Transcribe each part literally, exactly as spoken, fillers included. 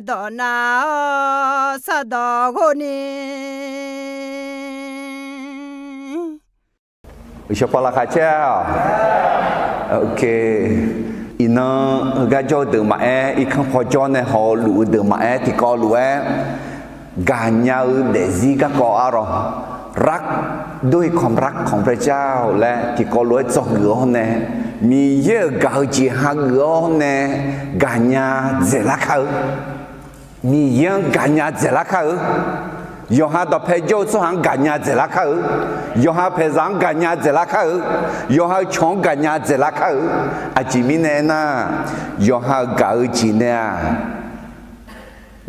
dawq nav-awr sardawq ghov ni. Uqshawq paw laqkhaq caer-awq. Iqnan heugar jawr-eu deuq maqaer, irkanr paw jawr nae haw-eu luf-eu deuq maqaer, tiqkawv lof-aer gaqnya-eu daefzir garkawv arlawq, รักด้วยความรักของพระเจ้า laer tiqkawv lof-aer dzawgeuf-awr nae, Miqyaer-euq gaq-eu jeq hageuf-awr nae gaqnya dzaeqlar kar-eu. Miqyaer-anr gaqnya dzaeqlar kar-eu. Yawqha dawqpae jawr-eu tsawrhaq-anr gaqnya dzaeqlar kar-eu. Yawqha paeqzaq-anr gaqnya dzaeqlar kar-eu. Yawqha-euq cawq-anr gaqnya dzaeqlar kar-eu. Aqjeq mirnae aernar, yawqha-euq gaq-eu jeq nae-aq,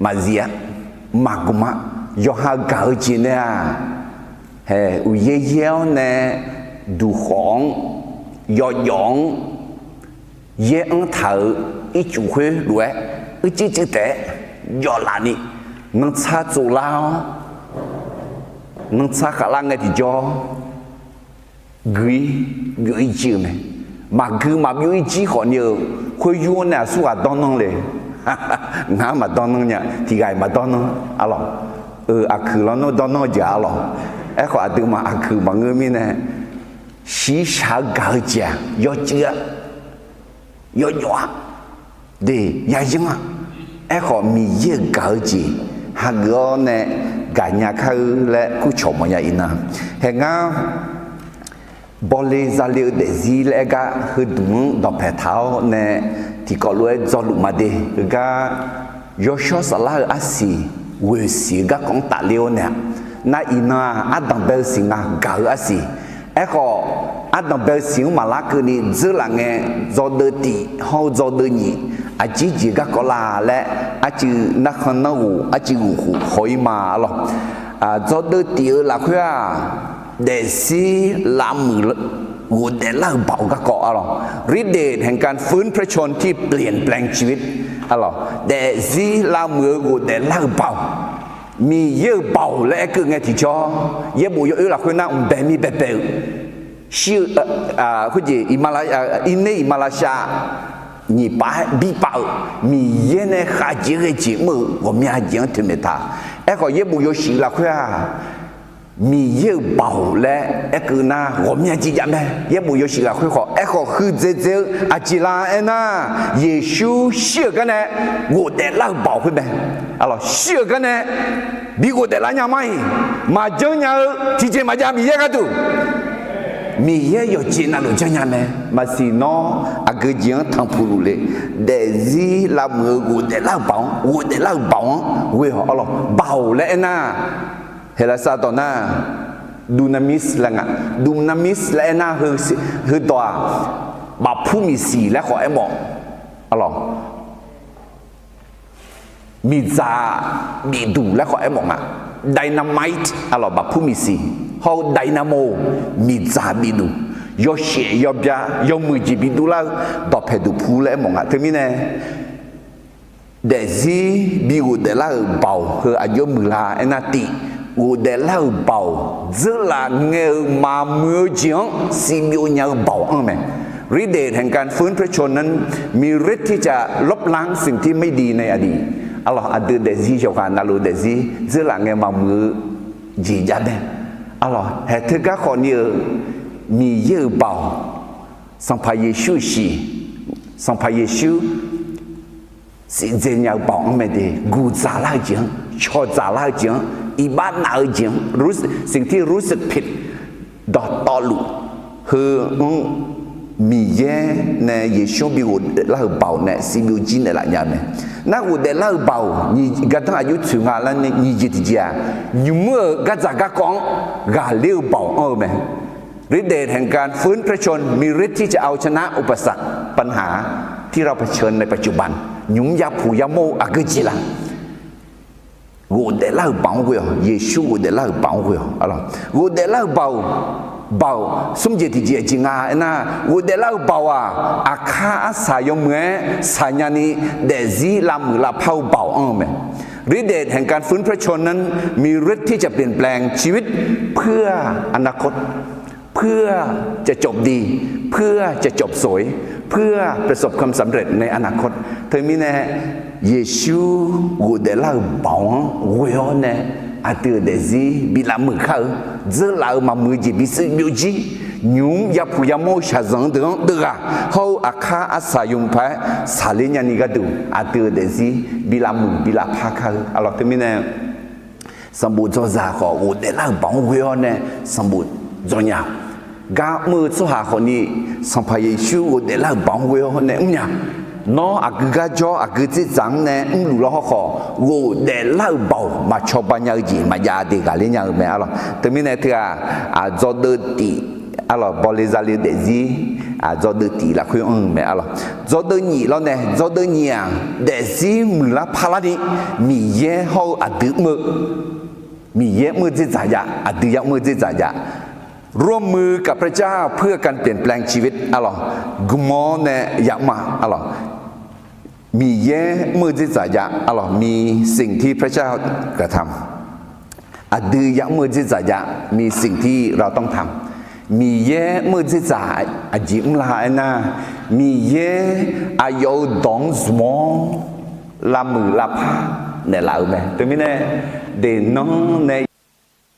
maqzif-a, maqgmq-a. Yawqha-euq gaq-eu jeq nae-aq, hae uqyaer yaer-awr nae, duqkhawf-anr, yawjawf-anr, yaer anr taq-euq ircuf khoer lof-aer, uicuiv cuiv taef-aer jawvlaf ni, nanrtsar tsovlar-awr, nanrtsar khavlar ngae tiqjawr, gui-ir byov-ir jir-eu mae. Maqgui maqbyov-ir jir khawf ni-eu, khoer yur-awr nae aqsurghaq dawrnan le. Ngar maqdawrnan nya, tiqghaq-iq maqdawrnan arlawq. Euq aqkuiq lanr nar dawrnan-eu jeq arlawq. Aerkhawf aqduimaf aqkuiq maqngeur mirnae, shiqshaq-eu gaq-eu jeq-aq yawcuiv-a, yawjawf-a, de, yayanr-a. Aerkhawf Miqyaer-euq gaq-eu jeq hageuf-awr nae gaqnya kar-eu laer kurcawq mawfnya iqnan, hae ngar bawle zale-eu daefzir laer aer gar heudmq-anr dawqpae taq-awr nae tiqkawv lof-aer dzawluf ma de. Heugar yawshawr saflar-eu arsiq ghoeq siq-eu garkawv-anr tafler-awr nae-aq, nar iqnan-aq ardanq bae-eu siq nga gaq-eu arsiq. Aerkhawf, ardanq bae-eu siq-anr maqlar keuvni dzeurlaf ngae, dzawdeuv tiq hawr-eu dzawdeuv nyiq aqjeq jeq garkawv la laer arcuiv narkhan nanrghof arcuiv ghof khof haw-ir ma arlawq. Dzawdeuv tiq-eu lafkhoer-aq, daefzir lavmuiq ghofdaef lar-euq baoq-eu garkawv arlawq. ฤทธิ์เดชแห่งการฟื้นพระชนม์ที่เปลี่ยนแปลงชีวิต arlawq. Daefzir lavmuiq-eu ghofdaef lar-euq baoq, Miqyaer-euq baoq laer aer keuv ngae tiqjawr, yaerbof yawoer lafkhoer nar mqbae mir baebae-eu, shir-eu, khoerjeq, irner iqmalavshav nyiq paf-aer bi paf-euq, Miqyaer nae khavjeq ghae jeq mr-eu ghawqmya jeq-anr toeqmaeq taq. Aerkhawf yaerbof yawshuif lafkhoer-aq, Miqyaer-euq baoq laer aer keuv nar ghawqmya jeq jav mae. Yaerbof yawshuif lafkhoer khawf, aerkhawf huiqdzaeq dzae-eu aqjeq la aernar, Yeqsur shir-euq gar nae ghofdaef lar-euq baoq khoer mae. Arlawq, shir-euq gar nae bi ghofdaef lar nya ma-iq, maqjanr nya-eu tiqjeq maqjav Miqyaer gharduq, Miqyaer yawqjeq navluf janrnya mae. Maqsiq nawr aqgeu jeq-anr tanqpuq luf le. Daefzir lavmuiq-eu ghofdaef lar-euq baoq-anr, ghofdaef lar-euq baoq-anr ghoe-awq arlawq. Baoq laer aernar, Heqlaqsar dawq nar dunamis laer nga. Dunamis laer aernar, heudawq-aq, bafpur miqsiq laer khawf aermawf arlawq. Miqdzaq bifduq laer khawf aermawf nga. Dynamite arlawq, bafpur miqsiq hawr-eu dynamo, miqdzaq bifduq, yawshaef yawbya yawmuiq jeq bidurlar-eu dawqpae duqpur laer aermawf nga. Teumirnae daefzir bi ghofdaef lar-euq baoq heu aqjox muiqlar aernar, tif ghofdaef lar-euq baoq dzeurlaf ngae-eu maqmuiq-eu jeq-anr sivbyov nya-eu baoq anr-eu mae. ฤทธิ์เดชแห่งการฟื้นพระชนม์นั้นมีฤทธิ์ที่จะลบล้างสิ่งที่ไม่ดีในอดีต arlawq. Aqdui daefzir yawqghaq navluf daefzir dzeurlaf ngae maqmuiq-eu jeq jav mae arlawq. Haeq teugar khawf ni-eu Miqyaer-euq baoq, Sanqpaq Yeqsur-euq shiq, Sanqpaq Yeqsur sivdzae nya-eu baoq anr mae de. Guqdzaq lar-eu jeq-anr, cawqdzaq lar-eu jeq-anr, iqbax naf-eu jeq-anr, สิ่งที่รู้สึกผิด dawqtawvluf heu-anr Miqyaer nae Yeqsur-anr bi ghofdaef lar-euq baoq nae sivbyov jir naeqlaf nya-eu mae. Nar ghofdaef lar-euq baoq nyiq gardanr aqjox tsoeq nga laer nyiq jeq tiqjeq-aq, nymq-mr-euq gardzaq garkawv-anr ghaqler-eu baoq anr-eu mae. ฤทธิ์เดชแห่งการฟื้นพระชนม์มีฤทธิ์ที่จะเอาชนะอุปสรรคปัญหาที่เราเผชิญในปัจจุบัน nymq-mr yapuq yamawr-eu aqgeu jeq la. Ghofdaef lar-euq baoq-anr ghoe-awq. Yeqsur ghofdaef lar-euq baoq-anr ghoe-awq. Ghofdaef lar-euq baoq, baoq smr jeq tiqjeq aqjeq nga aernar, ghofdaef lar-euq baoq-aq, aqkar arsaq yawmuiq-aer saqnya ni daefzir lavmuiq lavpar-eu baoq anr-eu mae. ฤทธิ์เดชแห่งการฟื้นพระชนม์นั้นมีฤทธิ์ที่จะเปลี่ยนแปลงชีวิตเพื่ออนาคต เพื่อจะจบดี เพื่อจะจบสวย เพื่อประสบความสำเร็จในอนาคต Teumirnae Yeqsur ghofdaef lar-euq baoq-anr ghoe-awr nae, aqdui-euq daefzir bi lavmuiq kar-eu, dzeurlaf-eu maqmuiq-eu jeq bisiq byovjir, nymq-mr yapuq yamawr-eu shaqzanq-eu deuq-anr deuv ghaq hawr-eu aqkar arsaq yawmuiq paq-aer saqler nyani gharduq, aqdui-euq daefzir bi lavmuiq bi lavpar kar-eu. Arlawq, teumirnae sanqbof dzawzaq khawf ghofdaef lar-euq baoq-anr ghoe-awr nae sanqbof dzaw nya. Gar mr-eu tsawrhaq khawfni, Sanqpaq Yeqsur ghofdaef lar-euq baoq-anr ghoe-awr nae mrnya. Nawr aqgeu gar jawr, aqgeu dzerdzaq-anr nae mrluf lawr hawrkhawf, ghofdaef lar-euq baoq maqcawba nya-eu jeq maqjav de ghaqler nya-eu mae. Arlawq, teumirnae teughaq, aq, dzawdeuv tif, arlawq, bawle zale-eu daefzir, aq, dzawdeuv tif lafkhoer anr-eu mae. Arlawq, dzawdeuv nyif lawr nae, dzawdeuv nyif-aq, daefzir muiqlar parlarni Miqyaer hawr-eu aqdui mr-eu, Miqyaer mr-eu dzerdzaq jav, aqdui yamr-eu dzerdzaq jav. ร่วมมือกับพระเจ้าเพื่อการเปลี่ยนแปลงชีวิต arlawq, gmq-awr nae yamr-a. Arlawq, Miqyaer mr-eu dzerdzaq jav. Arlawq, มีสิ่งที่พระเจ้ากระทำ aqdui yamr-eu dzerdzaq jav, มีสิ่งที่เราต้องทำ. Miqyaer mr-eu dzerdzaq aqjeq mrlar aernar, Miqyaer aqyawf-euq dawq-anr zmq-awr lavmuiq lavpar naeqlaf-euq mae. Teumirnae, deqnan nae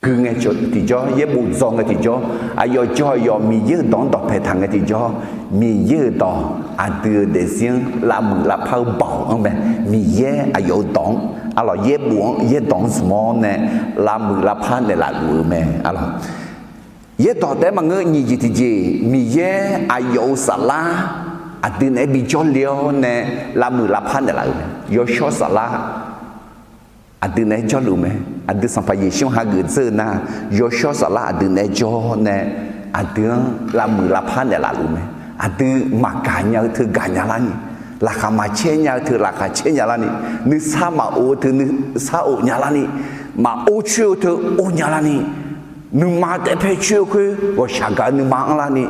gui ngae tiqjawr, yaerbof dzaw ngae tiqjawr, aqyawf jawr aqyawf Miqyaer-euq dawq-anr dawqpae taq ngae tiqjawr, Miqyaer-euq dawq aqdui-euq daefzir-anr lavmuiq lavpar-eu baoq-anr mae. Miqyaer aqyawf-euq dawq-anr, arlawq, yaerbof-anr yaerdawq-anr zmq-awr nae lavmuiq lavpar naeqlaf luf-eu mae. Arlawq, yaerdawq taef-aer maqngeur, nyiq jeq tiqjeq, Miqyaer aqyawf-euq saflar aqdui naeq-aer bijawr le-awr nae lavmuiq lavpar naeqlaf-euq mae. Yawshawr saflar aqdui naeq-aer jawrluf mae. Aqdui Sanqpaq Yeqsur-anr hageuf dzeur-eu nar, yawshawr saflar aqdui naeq-aer jawr nae, aqdui-anr lavmuiq lavpar naeqlaf luf mae. Aqdui maqgaq nya-eu teu gaq nya larni, laqkhaq maqcaer nya-eu teu laqkhaq caer nya larni, nuisar maqof-eu teu nuisar of nya larni, maqor coer-eu teu or nya larni, nuima taef paer coer-eu khoer ghawqshaq gaq-eu nuima anr larni,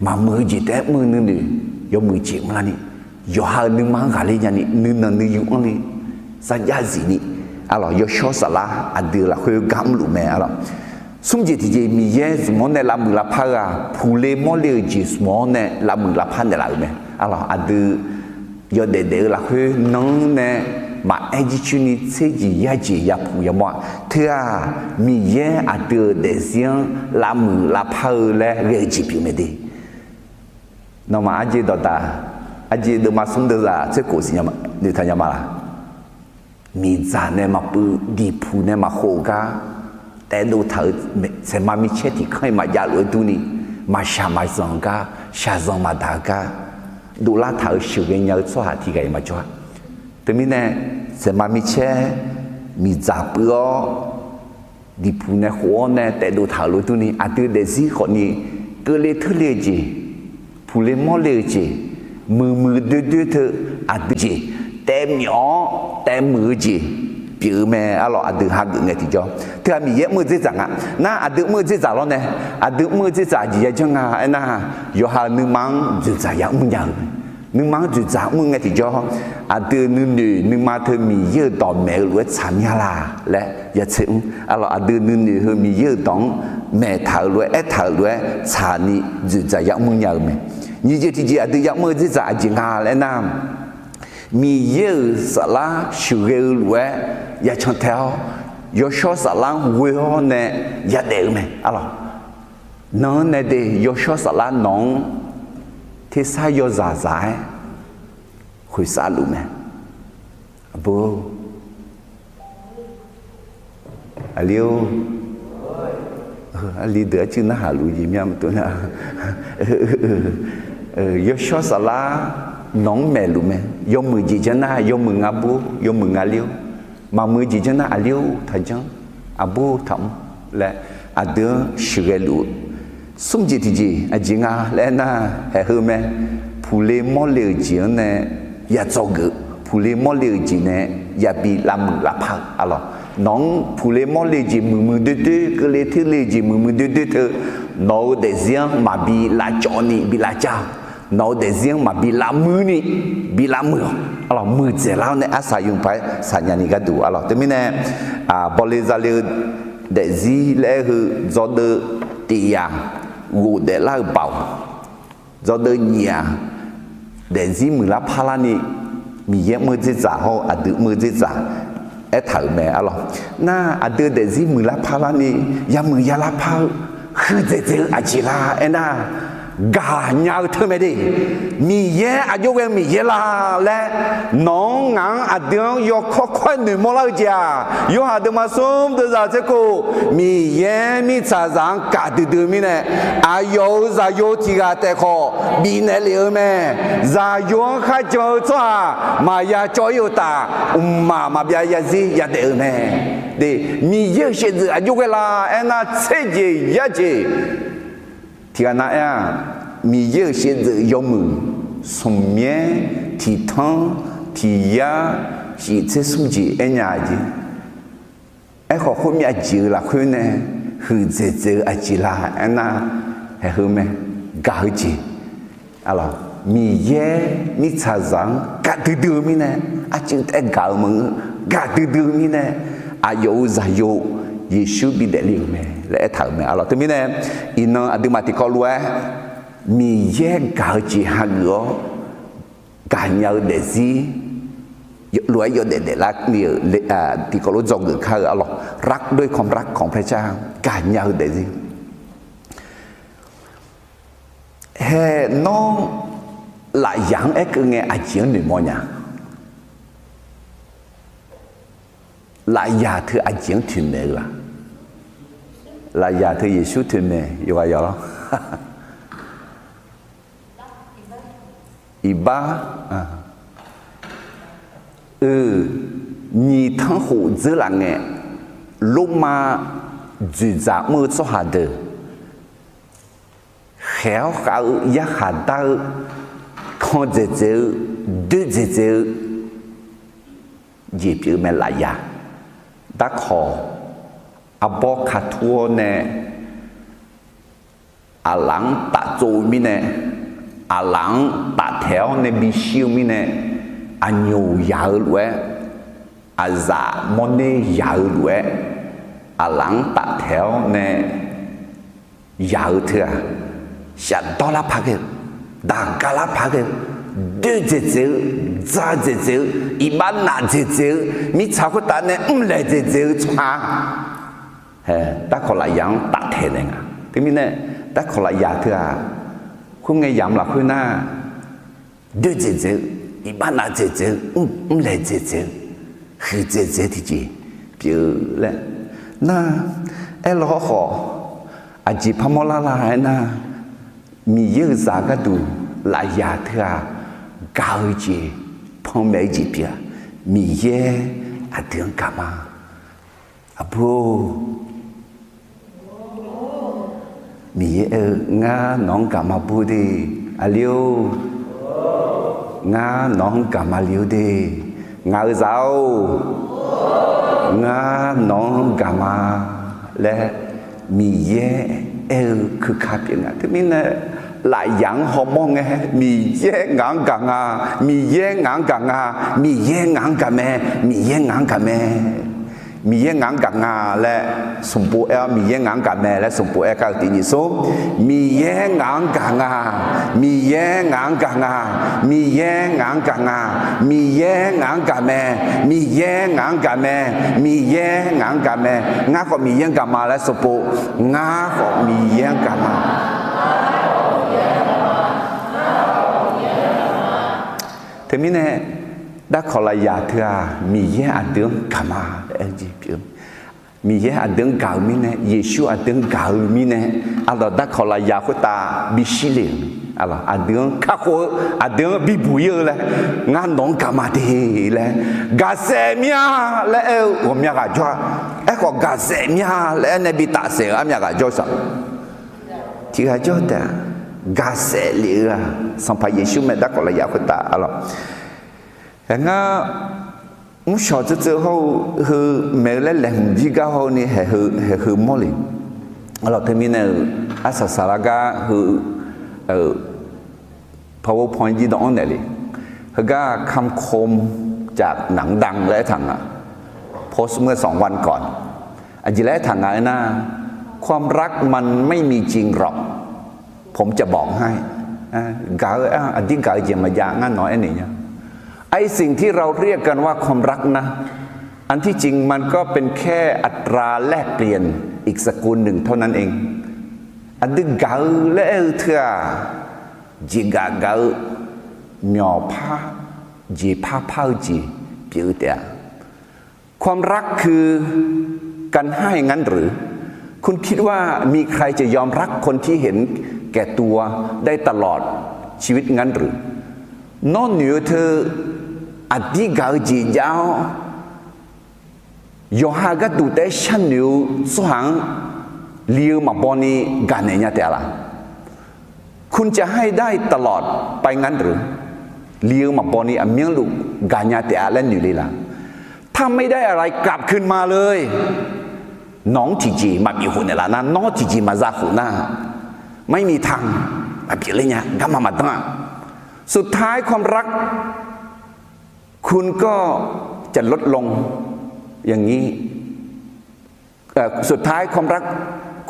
maqmuiq-eu jeq taef-aer mr-eu nuinoeq, yawmuiq jeq mrlarni, yawqha-euq nuima-anr ghaqler nyani, nuinanq nuiyu anrni, sarjax zifni, arlawq, yawshawr saflar aqdui lafkhoer gar mrluf mae. Arlawq, smr jeq tiqjeq, Miqyaer zmq-awr nae lavmuiq lavpar-eu-aq, puqle mawrle-euq jeq zmq-awr nae lavmuiq lavpar naeqlaf-euq mae. Arlawq, aqdui yawdaef daef-eu lafkhoer nan-anr nae maqaer jircoer ni tser jeq yar jeq yapuq yamawr-aq, teu-aq, Miqyaer aqdui-euq daefzir-anr lavmuiq lavpar-eu laer ghae-eu jeq pyeuf mae de. Nawmaf arjeq dawqdaq, arjeq deuvma smr deuvzaq tser khof siq noeqtaq nya ma laq? Miqdzaq nae maqpuiv, diqpuq nae maqkhov-eu gar, taevdov taq-euq saeqma micaer tiq kanr-iq maqjav lof-aer durni, maqshaq maqzanq-eu gar, shaqzanq maqdaq-eu gar, dovlar taq-euq sheuqghae nya-eu tsawrhaq tiq ghaq-iq maqjawr-a. Teumirnae, saeqma micaer miqdzaq puiv-awr, diqpuq nae khof-awr nae taevdov taq-euq lof-aer durni, aqdui daefzir khawfni, keuvle teurle-eu jeq, puqle mawrle-eu jeq, muiqmuiq doerdoer teu aqdui jeq, taef myawf-awr taef muiq-eu jeq pyeuf-eu mae. Arlawq, aqdui hageuf ngae tiqjawr, teu-aq Miqyaer mr-eu dzerdzaq nga. Nar aqdui mr-eu dzerdzaq lawr nae, aqdui mr-eu dzerdzaq aqjeq yajanr nga aernar, yawqha-euq nuima-anr dzoeqdzaq yamr nya-eu mae. Nuima-anr dzoeqdzaq mr ngae tiqjawr, aqdui nuinoeq nuima teu Miqyaer-euq dawq maeq-eu lof-aer tsaq mya la laer yatser mr. Arlawq, aqdui nuinoeq heu Miqyaer-euq dawq-anr maeq taq-euq lof-aer, aertaq-euq lof-aer tsaqni dzoeqdzaq yamr nya-eu mae. Nyiq jeq tiqjeq aqdui yamr-eu dzerdzaq aqjeq nga laer nar, Miqyaer-euq saflar sheuqghae-eu lof-aer yacan tae-awr, yawshawr saflar-anr ghoe-awr nae yadaef-eu mae. Arlawq, nan-anr nae de, yawshawr saflar nawq-anr tersar yawzaq zaq-aer khoeqsav luf mae. Aqbur, aqli-or, aqli deuq arcuiv narhaq luf jeq mya maqtov nar, yawshawr saflar nawq-anr maeqluf mae. Yawmuiq jeq janr nar, yawmuiq nga bur, yawmuiq nga ler-or, maqmuiq jeq janr nar, aqli-or taqjanr, aqbur taqmr laer aqdui-anr sheuqghae luf-eu smr jeq tiqjeq aqjeq nga laer aernar, haeq heu mae. Puqle mawrle-euq jeq-anr nae yadzawgeuf, puqle mawrle-euq jeq nae yabi lavmuiq lavpar-eu. Arlawq, nawq-anr puqle mawrle jeq muiqmuiq doerdoer, keuvle teurle jeq muiqmuiq doerdoer teu, nawq-euq daefzir-anr maqbi lavcawv ni bi lavcar-awq. Nawq-euq daefzir-anr maqbi lavmuiq ni bi lavmuiq-awq. Arlawq, muiqdzaeq lar-awr nae arsaq yawmuiq paq-aer saqnya ni gharduq. Arlawq, teumirnae, bawle zale-eu daefzir laer aer-eu heu, dzawdeuv tiq yaf, ghofdaef lar-eu baoq, dzawdeuv nyiq-aq, daefzir muiqlar parlarni Miqyaer mr-eu dzerdzaq hawr-eu aqdui mr-eu dzerdzaq aertaq-euq mae arlawq. Nar aqdui daefzir muiqlar parlarni, yamuiq yalar par-eu huiqdzaeq dzaeq-eu aqjeq la aernar, gaqnya-eu teu mae de. Miqyaer aqjox ghae-eu Miqyaer la laer, nawq-anr ngaq-anr aqdui-anr yawkawr kawr-aer noeqmawr lar-eu jeq-aq, Yorhaq deuvma smr deuvzaq tserkhof, Miqyaer mirtsaqzaq-anr gaqdui dui-eu mirnae, aqyawf-euq zaqyo tiq ghaq taef khawf bifnaeq lef-eu mae. Zaqyo-anr kharjan-eu tsawrhaq maqya cawv-ir-eu uqtaf, mqmaq maqbyav yazir yadaef-euq mae. De, Miqyaer-euq shaevdzeuf aqjox ghae la aernar, tser jeq yar jeq tiqghaq nav aer-aq, Miqyaer-euq shaevdzeuf yawmuiq, smq myaer, tiq tanr, tiq yar, shif tser smr jeq aernya jeq. Aerkhawf, khoermyav jeq-euq lafkhoer nae huiqdzaeq dzaeq-eu aqjeq la aernar, haeq heu mae, gaq-eu jeq. Miqyaer mirtsaqzaq-anr gaqdui dui-eu mirnae, arcuiv taef-aer gaq-eu maqngeur, gaqdui dui-eu mirnae, aqyawf-euq zaqyo Yeqsur bidaef le-euq mae laer aertaq-euq mae arlawq. Teumirnae, iqnan aqduimaf tiqkawv lof-aer Miqyaer gaq-eu jeq hageuf-awr, gaqnya-eu daefzir lof-aer yawdaef daeflar ni-eu tiqkawv lof dzawgeuf kar-eu arlawq. รักด้วยความรักของพระเจ้า gaqnya-eu daefzir. Hae, nawr lafyaq-anr aerkeuv ngae aqjeq-anr noeqmawr nya. Lafyaq teu aqjeq-anr toeqmaeq-eu la? Lafyaq teu Yeqsur toeqmaeq yawqghaq yawq lawr. Iqbax, eu, nyiq tanrkhof dzeurlaf ngae, Lormav dzoeqdzaq mr-eu tsawrhaq deuq khaeq-awr khav-eu yarkhaq dar-eu, kan dzaeqdzaeq-eu, doer dzaeqdzaeq-eu jeq pyeuf-eu mae lafyaq. Darkawq arbawr katur-awr nae aqlaf-anr taftsov-eu mirnae, aqlaf-anr taftaeq-awr nae bishir-eu mirnae, aqnyoq yaq-eu lof-aer, aqzaf mawrner yaq-eu lof-aer, aqlaf-anr taftaeq-awr nae yaq-eu teu-aq, shafdawr lar paq ghae-eu, daqga lar paq ghae-eu, doer dzaeqdzaeq-eu, dza dzaeqdzaeq-eu, iqbax naf dzaeqdzaeq-eu, mirtsaq khoertav nae mrlaeq dzaeqdzaeq-eu tsawrhaq-a. Hae, darkawq lafyaq-anr taftaeq naeq nga. Teumirnae, darkawq lafyaq teu-aq, khoerngae yamq lafkhoer nar, doer dzaeqdzaeq-eu, iqbax naf dzaeqdzaeq-eu, mrlaeq dzaeqdzaeq-eu, huiq dzaeqdzaeq-eu tiqjeq pyeuf-eu laer. Nar, aerlaw hawrkhawf, aqjeq parmawr lar la aernar, Miqyaer-euq zaq gharduq lafyaq teu-aq, gaq-eu jeq panmaeq-eu jeq pyeuf-a. Miqyaer aqdui-anr gaq ma. Aqbur-or, Miqyaer aer-eu, Ngar nawq-anr gaq ma bur de. Aqli-or, Ngar nawq-anr gaq ma li-or de. Ngaq-euq zaq-or, Ngar nawq-anr gaq ma laer Miqyaer aer-eu keuka pyeuf nga. Teumirnae, lafyaq-anr hawmawr ngae, Miqyaer ngaq-anr gaq nga, Miqyaer ngaq-anr gaq nga, Miqyaer ngaq-anr gaq mae, Miqyaer ngaq-anr gaq mae. Miqyaer ngaq-anr gaq nga laer smqpov aer-awr, Miqyaer ngaq-anr gaq mae laer smqpov aer kar-eu tiq nyiq smr. Miqyaer ngaq-anr gaq nga, Miqyaer ngaq-anr gaq nga, Miqyaer ngaq-anr gaq nga, Miqyaer ngaq-anr gaq mae, Miqyaer ngaq-anr gaq mae, Miqyaer ngaq-anr gaq mae. Ngar khawf Miqyaer-anr gaq ma laer smqpov. Ngar khawf Miqyaer-anr gaq ma. Teumirnae, darkawq lafyaq teu-aq, Miqyaer aqdui-anr gaq ma laer aer-eu jeq pyeuf. Miqyaer aqdui-anr gaq-eu mirnae, Yeqsur aqdui-anr gaq-eu mirnae, aqdawq darkawq lafyaq khoertav bishir le-euq, aqdui-anr kakhof-eu, aqdui-anr bibuq-ir-eu laer, Ngar nawq-anr gaq ma de laer, gaqsaef mir-a laer aer-eu ghawqmya ghaq jawr-a. Aerkhawf, gaqsaef mir-a laer aer nae bi tafsaef-euq armyav ghaq jawr-eu saq. Tiq ghaq jawr taef-a. Gaqsaef lef-eu-aq, Sanqpaq Yeqsur mae, darkawq lafyaq khoertav arlawq. Hae ngar mrshawq tseuv tseuv hawr-eu heu maeq-eu laer laeqhmq jir gar hawr-eu ni haeq heu mawr le. Arlawq, teumirnae-euq arsaq saqlar gar heu powerpoint jir dawv-anr naeq le. Heugar คำคมจากหนังดัง laer aertaq nga. โพสต์เมื่อสองวันก่อน Aqjeq laer aertaq nga aernar, ความรักมันไม่มีจริงหรอก ผมจะบอกให้ Gaq-eu aer-aq, aqdir gaq-eu jeq maqjav, ngar nawq-anr aernaeq nya. ไอ้สิ่งที่เราเรียกกันว่าความรักนะ อันที่จริงมันก็เป็นแค่อัตราแลกเปลี่ยนอีกสกุลหนึ่งเท่านั้นเอง Aqdui gaq-eu laer aer-eu teu-aq, jeqgaf gaf-eu, myawqpar jeqpar par-eu jeq pyeuf-eu taef-a. ความรักคือการให้งั้นหรือ คุณคิดว่ามีใครจะยอมรักคนที่เห็นแก่ตัวได้ตลอดชีวิตงั้นหรือ Nawr noeq-eu teu aqdir gaq-eu jeq jav-awr, yawqha gharduq taef-aer sharnoeq-eu tsawrhaq-anr li-eu maqbaw ni gaqnaeq nya taef-a laq? คุณจะให้ได้ตลอดไปงั้นหรือ li-eu maqbaw ni aqmyanluf gaqnya taef-a laer noeq le laq? ถ้าไม่ได้อะไรกลับคืนมาเลย nawq-anr tiqjeq maqbif khof naeqlaf nar, nawr tiqjeq maqza khof nar, ไม่มีทาง maqbif ler nya, garma maqdanr-a. สุดท้ายความรัก คุณก็จะลดลงอย่างนี้ สุดท้ายความรัก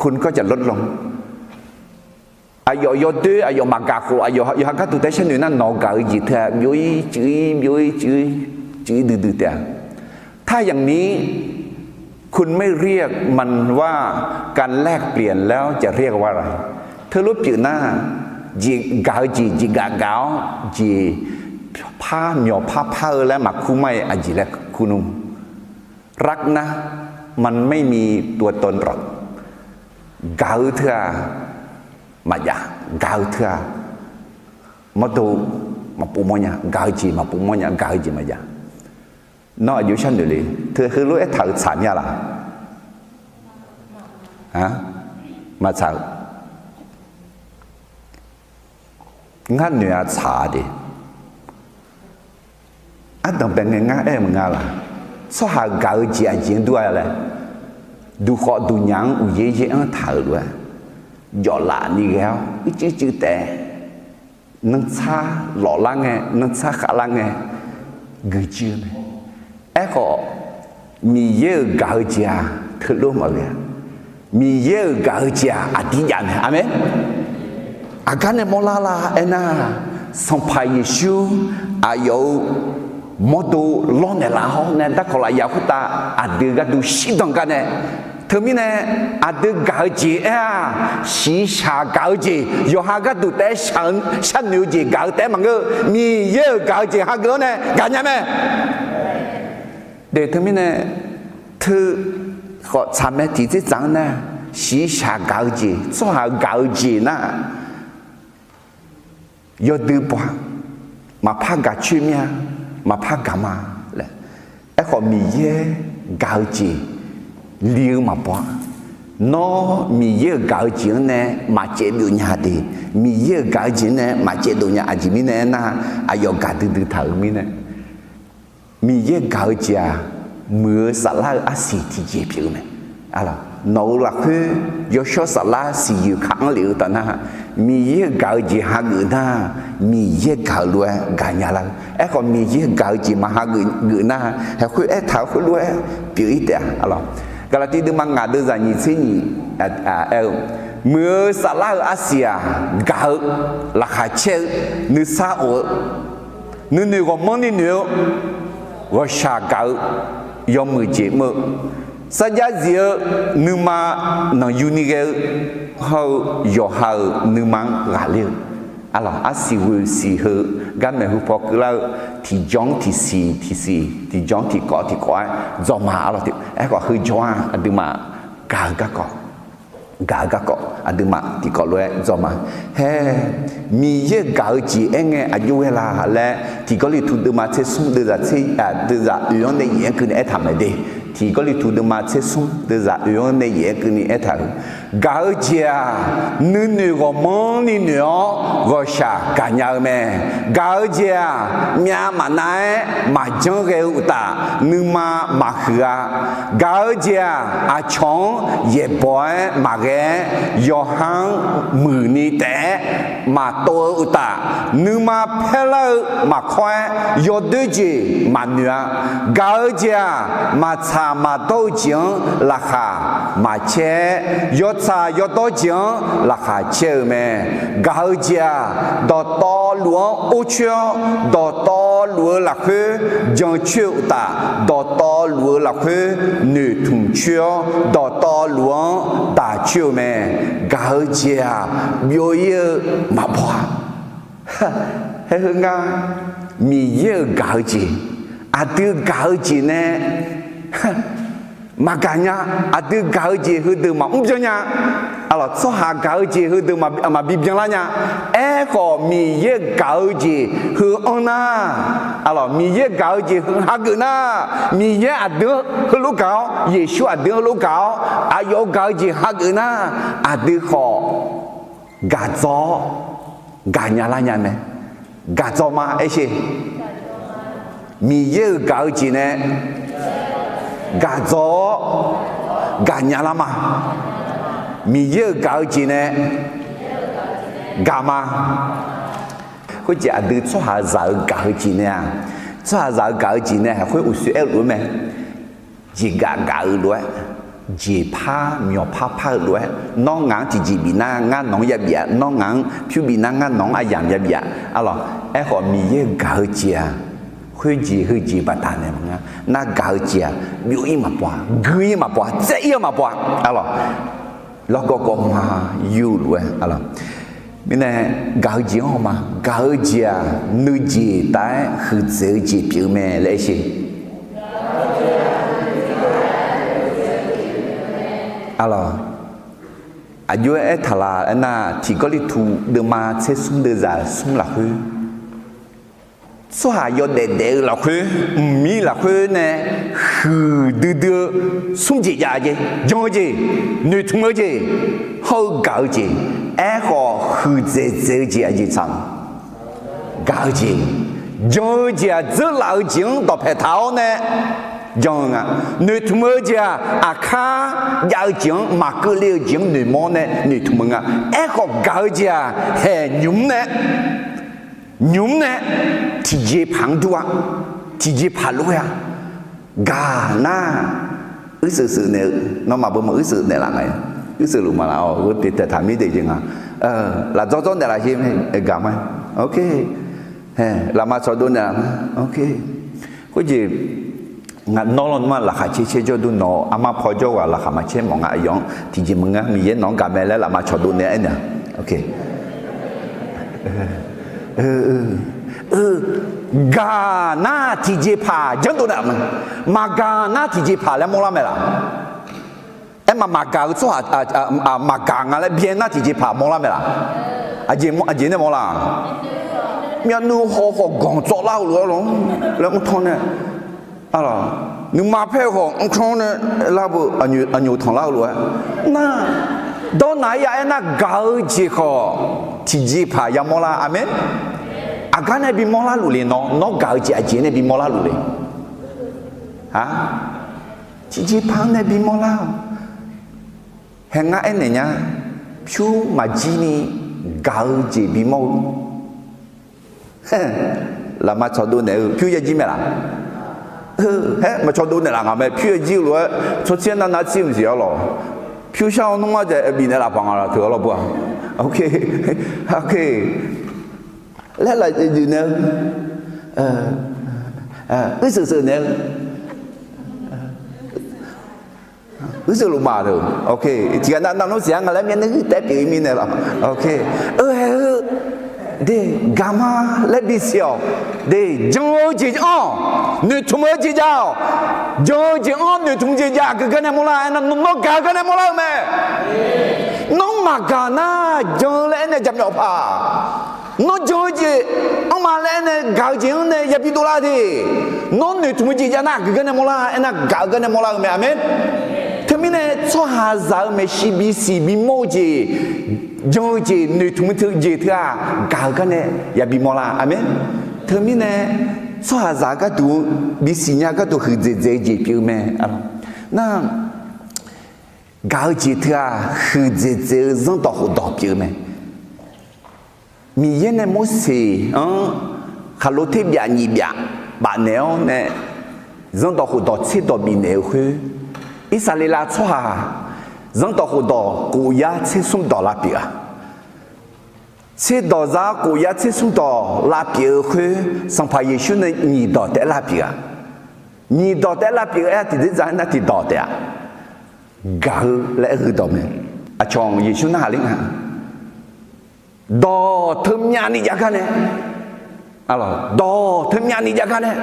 คุณก็จะลดลง Aqyawf yawdoer aqyawf maqgaq khof, aqyawf yawqha gharduq taef-aer sharnoeq nar, nawq-eu gaq-eu jeq teu-aq byov-ir cuiv-ir byov-ir cuiv-ir cuiv-ir duidui taef-a. ถ้าอย่างนี้คุณไม่เรียกมันว่าการแลกเปลี่ยนแล้วจะเรียกว่าอะไร Teulof pyeuf nar, jeqgaq-eu jeq jeqgaf gaf-awr jeqpar myawqpar par-eu laer maqkur mar-iq aqjeq laer kur nmr. รักนะ มันไม่มีตัวตนหรอก Gaq-eu teu-aq maqjav, gaq-eu teu-aq mawrdo maqpov mawrnya, gaq-eu jeq maqpov mawrnya, gaq-eu jeq maqjav. Nawr aqjox sharnoeq le, teu heulof aertaq-euq tsaq mya laq? Maqtsaq-eu. Ngar noeq-a tsaq-a de. Ardanq bae ngae ngar aer-eu maqnga laq? Tsawrhaq gaq-eu jeq aqjeq-anr dur-a laer, duqkhawf duqnyaf-anr uqyaer yaer-anr taq-euq lof-aer, jawflaf ni ghae-awr uicuiv cuiv taef-aer, nanrtsar lawflar ngae, nanrtsar khavlar ngae, guiqjuir-eu mae. Aerkhawf, Miqyaer-euq gaq-eu jeq-aq teulof maqghae-a. Miqyaer-euq gaq-eu jeq-aq aqdir jav mae. Aqmeq. Aqgar nae mawrlar la aernar, Sanqpaq Yeqsur aqyawf-euq mawrdo lawrnaeq laf hawr nae darkawq lafyaq khoertav aqdui gharduq shirdan gar nae, teumirnae aqdui gaq-eu jeq aer-aq, shiqshaq gaq-eu jeq, yawqha gharduq taef-aer sharnoeq-eu jeq gaq-eu taef-aer maqngeur-eu, Miqyaer-euq gaq-eu jeq hageuf-awr nae gaqnya mae. De teumirnae, teu khawf tsaq mae tiqtser tsaq-anr nar, shiqshaq gaq-eu jeq, tsawrhaq gaq-eu jeq nar, yawdui baw-a, maqpar gaq coer mir-a, maqpar gaq ma laer. Aerkhawf Miqyaer gaq-eu jeq li-eu maqbaw-a. Nawr Miqyaer-euq gaq-eu jeq-anr nae maqcaev byov nya de, Miqyaer-euq gaq-eu jeq-anr nae maqcaev dov nya. Aqjeq mirnae aernar, aqyawf gaqdui dui taq-euq mirnae, Miqyaer gaq-eu jeq-aq, muiq-eu saflar-eu arsiq tiqjeq pyeuf-eu mae. Nawq-euq lafkhoer yawshawr saflar siqyoeq ka-anr lef-eu taf nar, Miqyaer-euq gaq-eu jeq hageuf nar, Miqyaer gaq-euq lof-aer gaqnya lar-eu. Aerkhawf Miqyaer gaq-eu jeq maq hageuf geuf nar, haeqkhoer aertaq-eu khoerlof-aer pyeuf-ir taef-a. Gaqlaqtiv deuvma ngaq deuvzaq nyiq tser nyiq aer-eu, muiq-eu saflar-eu arsiq-aq, gaq-eu, laqkhaq caer-eu, nuisar of-eu, nuinoeq ghawqmanrni noeq-eu, ghawqshaq gaq-eu, yawmuiq jeq mr-eu, sarjax zif-eu, nuima nanqyuni ghae-eu, hawr-eu yawqha-euq nuima-anr ghaqler-eu, arlawq arsiq ghoeq siq heu, garmaeq heu paw keuvlar-eu, tiqjawr-anr tiqsiq tiqsiq, tiqjawr-anr tiqkawv tiqkawv-aer dzawq ma. Arlawq, aerkhawf heujawr-aq aqduimaf gaq-eu garkawv gaq-eu garkawv aqduimaf tiqkawv lof-aer dzawq ma. Haer, Miqyaer-euq gaq-eu jeq aer ngae aqjox ghae la laer, Tiq Gawrliqtu deuvma tser smr deuvzaq tser, deuvzaq oeq-anr nae yaef-aer keuvni aertaq mae de. Tiq Gawrliqtu deuvma tser smr deuvzaq oeq-anr nae yaef-aer keuvni aertaq-euq, gaq-eu jeq-aq, nuinoeq ghawqmanrni noeq-awr ghawqshaq gaqnya-eu mae. Gaq-eu jeq-aq, myav maqnav-aer maqjanr ghae-eu uqtaf, nuima maqhuiq-a. Gaq-eu jeq-aq, aqcawq-anr yaeqbawq-aer maqghae-aer, yawqha-anr muiqni taef-aer maqtov-eu uqtaf, nuima paerlar-eu maqkawr-aer yawdoer jeq maqnoeq-a. Gaq-eu jeq-aq, maqtsaq maqdawr-eu jeq-anr laqkhaq maqcaer-aer, yawtsaq yawdawr jeq-anr laqkhaq caer-eu mae. Gaq-eu jeq-aq, dawqtawvluf-anr or coer-awr, dawqtawvluf-eu lafkhoer jancoer-eu uqtaf, dawqtawvluf-eu lafkhoer noeqtmq coer-awr, dawqtawvluf-anr daq coer-eu mae. Gaq-eu jeq-aq, byov-ir-eu maqbaw-a. Haer heu ngar, Miqyaer-euq gaq-eu jeq, aqdui gaq-eu jeq nae maqgaq nya. Aqdui gaq-eu jeq heudeuq maqmr byan nya. Aqlawq, tsawrhaq gaq-eu jeq heudeuq maqbi byanlar nya. Aerkhawf, Miqyaer gaq-eu jeq heu anr nar, aqlawq, Miqyaer gaq-eu jeq heu hageuf nar, Miqyaer aqdui-anr heulof gaq-awr, Yeqsur aqdui-anr heulof gaq-awr, aqyawf-euq gaq-eu jeq hageuf nar, aqdui khawf gaqdzawq-awr gaqnya lar nya mae. Gaqdzawq ma aersher. Miqyaer-euq gaq-eu jeq nae gaqdzawq-awr gaqnya lar ma. Miqyaer-euq gaq-eu jeq nae gaq ma. Khoerjeq aqdui tsawrhaqzaq-euq gaq-eu jeq nae-aq, tsawrhaqzaq-euq gaq-eu jeq nae haq khoer uqshoe aer-eu lof-aer mae. Jeqgaf gaf-eu lof-aer, jeqpar myawqpar par-eu lof-aer, nawr ngaq-anr tiqjeq bifnar ngar nawq-anr ya bif-a, nawr ngaq-anr pyur bifnar ngar nawq-anr aryamq ya bif-a. Aqlawq, aerkhawf Miqyaer-euq gaq-eu jeq-aq, khoerjeq heujeq baqdanae maqnga. Nar gaq-eu jeq-aq, byov-ir maqbaw-a, gui-ir maqbaw-a, tsaev-ir-eu maqbaw-a. Aqlawq, largawv gawv ma yur-eu lof-aer, aqlawq, mirnae gaq-eu jeq-anr haw ma. Gaq-eu jeq-aq, nuijeq taf-aer huiqdzaeq-eu jeq pyeuf-eu mae laer aersher. Aqlawq, aqjox-aer aertaq laf aernar, tiq Gawrliqtu deuvma tser smr deuvzaq smr lafkhoer, tsawrhaq yawdaef daef-eu lafkhoer, mqmir lafkhoer nae huiqdui dui-eu smr jeq jav-a jeq, jan-eu jeq, noeqtmq-eu jeq, hawr-eu gaq-eu jeq, aerkhawf huiqdzaeq dzaeq-eu jeq aqjeq tsaq-a. Gaq-eu jeq, jan-eu jeq-aq dzeurlaf-eu jeq-anr dawqpae taq-awr nae jan-eu nga. Noeqtmq-eu jeq-aq, aqkar jav-eu jeq-anr, maqkeuvle-eu jeq-anr noeqmawr-awr nae noeqtmq-eu nga. Aerkhawf gaq-eu jeq-aq, haeq nymq-mr nae nymq-mr nae tiqjeqpaq-anr dur-a, tiqjeqpaq lof-aer-a. Gaq nar, uirseuq seuq naeq-eu, nawmaf beu maq uirseuq naeqlaf nga. Uirseuq luf maqlaf-awr, ghoe pyeuf taeqtaq mir daef jeq nga. Lafdzawr dzawr naeqlaf sher mae, gaq ma. Ok. Lafma cawqdov naeqlaf ma. Ok. Khoerjeq, nawr lawnmr-aq laqkhaq caer caer jawr dur, nawq-eu armar paw jawr ghaq laqkhaq maqcaer mawf nga. Aqyawf-anr tiqjeq maqngeur, Miqyaer nawq-anr gaq mae laer lafma cawqdov naeq-aer naeq-a. Ok. Gaq nar tiqjeqpaq janrdov naeq-a ma. Maqgaq nar tiqjeqpaq laer mawrlar mae laf? Aerma maqgaq-eu tsawrhaq, maqgaq nga laer byae nar tiqjeqpaq mawrlar mae laf? Aqjeq nae mawrlar-aq, myavnuiv hawq hawq ganq tsawv lar-eu lof-aer laer mrtanr nae, nuima paer-eu khawf mrkanr nae lar beu, aqnyoq tanq lar-eu lof-aer nar, dawrnaq-aer ya aernar gaq-eu jeq khawf tiqjeqpaq yamawr lar. Aqmeq. Aqgar nae bimawr lar luf le nawr, nawr gaq-eu jeq aqjeq nae bimawr lar luf le. Tiqjeqpaq-anr nae bimawr lar-awq. Hae ngar aernaeq nya, pyur maqjir ni gaq-eu jeq bimawr-eu. Lafma cawqdov naeq-eu pyur ya jir mae laf? Haer maqcawqdov naeqlaf nga mae, pyur ya jir-eu lof-aer tsawrtser nar nar tsir mqsiq-awr lawq. Pyur shar-awr nmr-ar jav bifnaeq laf paq nga laf teu-awr lawr beu-aq. Ok. Ok. Laer laf duidui naeq-eu, uirseuq seuq naeq-eu, uirseuq lufmaf-eu. Ok. Tiqghaq nav navlmr siq-a nga laer myavnuiv taef pyeuf-ir mirnae laf. Ok. Aer-eu, de, gaqma laer bisiq-awq. De, jan-eu jeq-anr noeqtmq-eu jeq jav-awq. Jan-eu jeq-anr noeqtmq jeq jav aqgeu gar nae mawrlar aernar, nawr gaq-eu gar nae mawrlar-eu mae. Nawr maqgaq nar jan-eu laer aernae jaqmyawf paq. Nawr jan-eu jeq-anr ma laer aernae gaq-eu jeq-anr nae yabi dovlar de. Nawr noeqtmq-eu jeq jav nar aqgeu gar nae mawrlar aernar, gaq-eu gar nae mawrlar-eu mae. Aqmeq. Teumirnae tsawrhaqzaq-eu maeqshi bisiq bimawr-eu jeq, jan-eu jeq, noeqtmq-eu jeq teu-aq, gaq-eu gar nae yabi mawrlar. Aqmeq. Teumirnae tsawrhaqzaq gharduq, bisiq nya gharduq huiqdzaeq dzaeq-eu jeq pyeuf-eu mae. Nar, gaq-eu jeq teu-aq huiqdzaeq dzaeq-eu zanrdawq khofdawq pyeuf-eu mae. Miqyaer nae Morseq-anr khaqlo ter byaf nyiq byaf bafnaeq-awr nae, zanrdawq khofdawq tserdawq bifnaeq-eu khoer, Irsaqleqlav tsawrhaq zanrdawq khofdawq khof yar tser smr dawq lavpyeuf-a. Tserdawq zar khof yar tser smr dawq lavpyeuf-eu khoer, Sanqpaq Yeqsur nae nyiq dawq taef-aer lavpyeuf-a. Nyiq dawq taef-aer lavpyeuf-eu aer-a, tiqdzer dzaq-aer nar tiqdawq taef-a. Gaq-eu laer aer-eu dawq mae. Aqcawq Yeqsur narhaq ler nga. Dawq teumyav ni jav gar nae, dawq teumyav ni jav gar nae,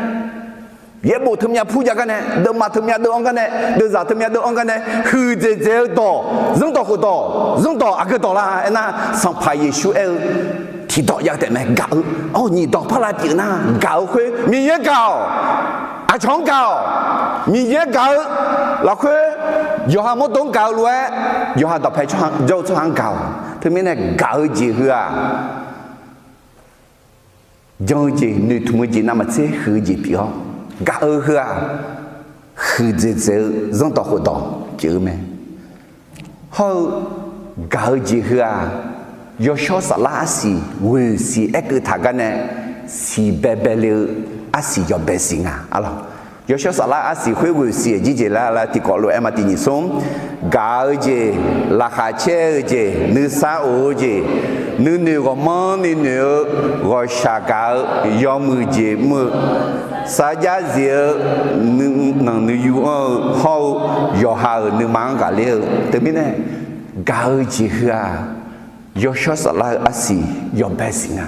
yaerbof teumyav pur jav gar nae, deuvmaf teumyav deuv-anr gar nae, deuvzaq teumyav deuv-anr gar nae, huiqdzaeq dzaeq-eu dawq, zanrdawq khofdawq, zanrdawq aqgeu dawq la aernar, Sanqpaq Yeqsur aer-eu tiqdawq jav taef mae. Gaq-eu, awr, nyiq dawq par lavpyeuf nar gaq-eu khoer, Miqyaer gaq-awq. Aqcawq-anr gaq-awq. Miqyaer gaq-eu lafkhoer, yawqha mawrdo-anr gaq-eu lof-aer, yawqha dawqpae jawr-eu tsawrhaq-anr gaq-awq. Teumirnae gaq-eu jeq heu-aq, jan-eu jeq, noeqtmq-eu jeq, navmaqtser huiq-eu jeq pyeuf-awr, gaq-eu heu-aq, huiqdzaeq dzaeq-eu zanrdawq khofdawq pyeuf-eu mae. Hawr-eu gaq-eu jeq heu-aq, yawshawr saflar arsiq ghoeq siq aerkeuv taq gar nae, siqbae bae le-eu arsiq yawbae siq nga. Yawshawr saflar arsiq khoer ghoeq siq-euq jir jeq lar laer tiqkawv lof-aer ma tiq nyiq smr, gaq-eu jeq, laqkhaq caer-eu jeq, nuisar of-eu jeq, nuinoeq ghawqmanrni noeq-eu, ghawqshaq gaq-eu, yawmuiq jeq mr-eu, sarjax zif-eu, nanq nuiyu anr-eu hawr-eu, yawqha-euq nuima-anr ghaqler-eu teumirnae, gaq-eu jeq heu-aq, yawshawr saflar-eu arsiq yawbae siq nga.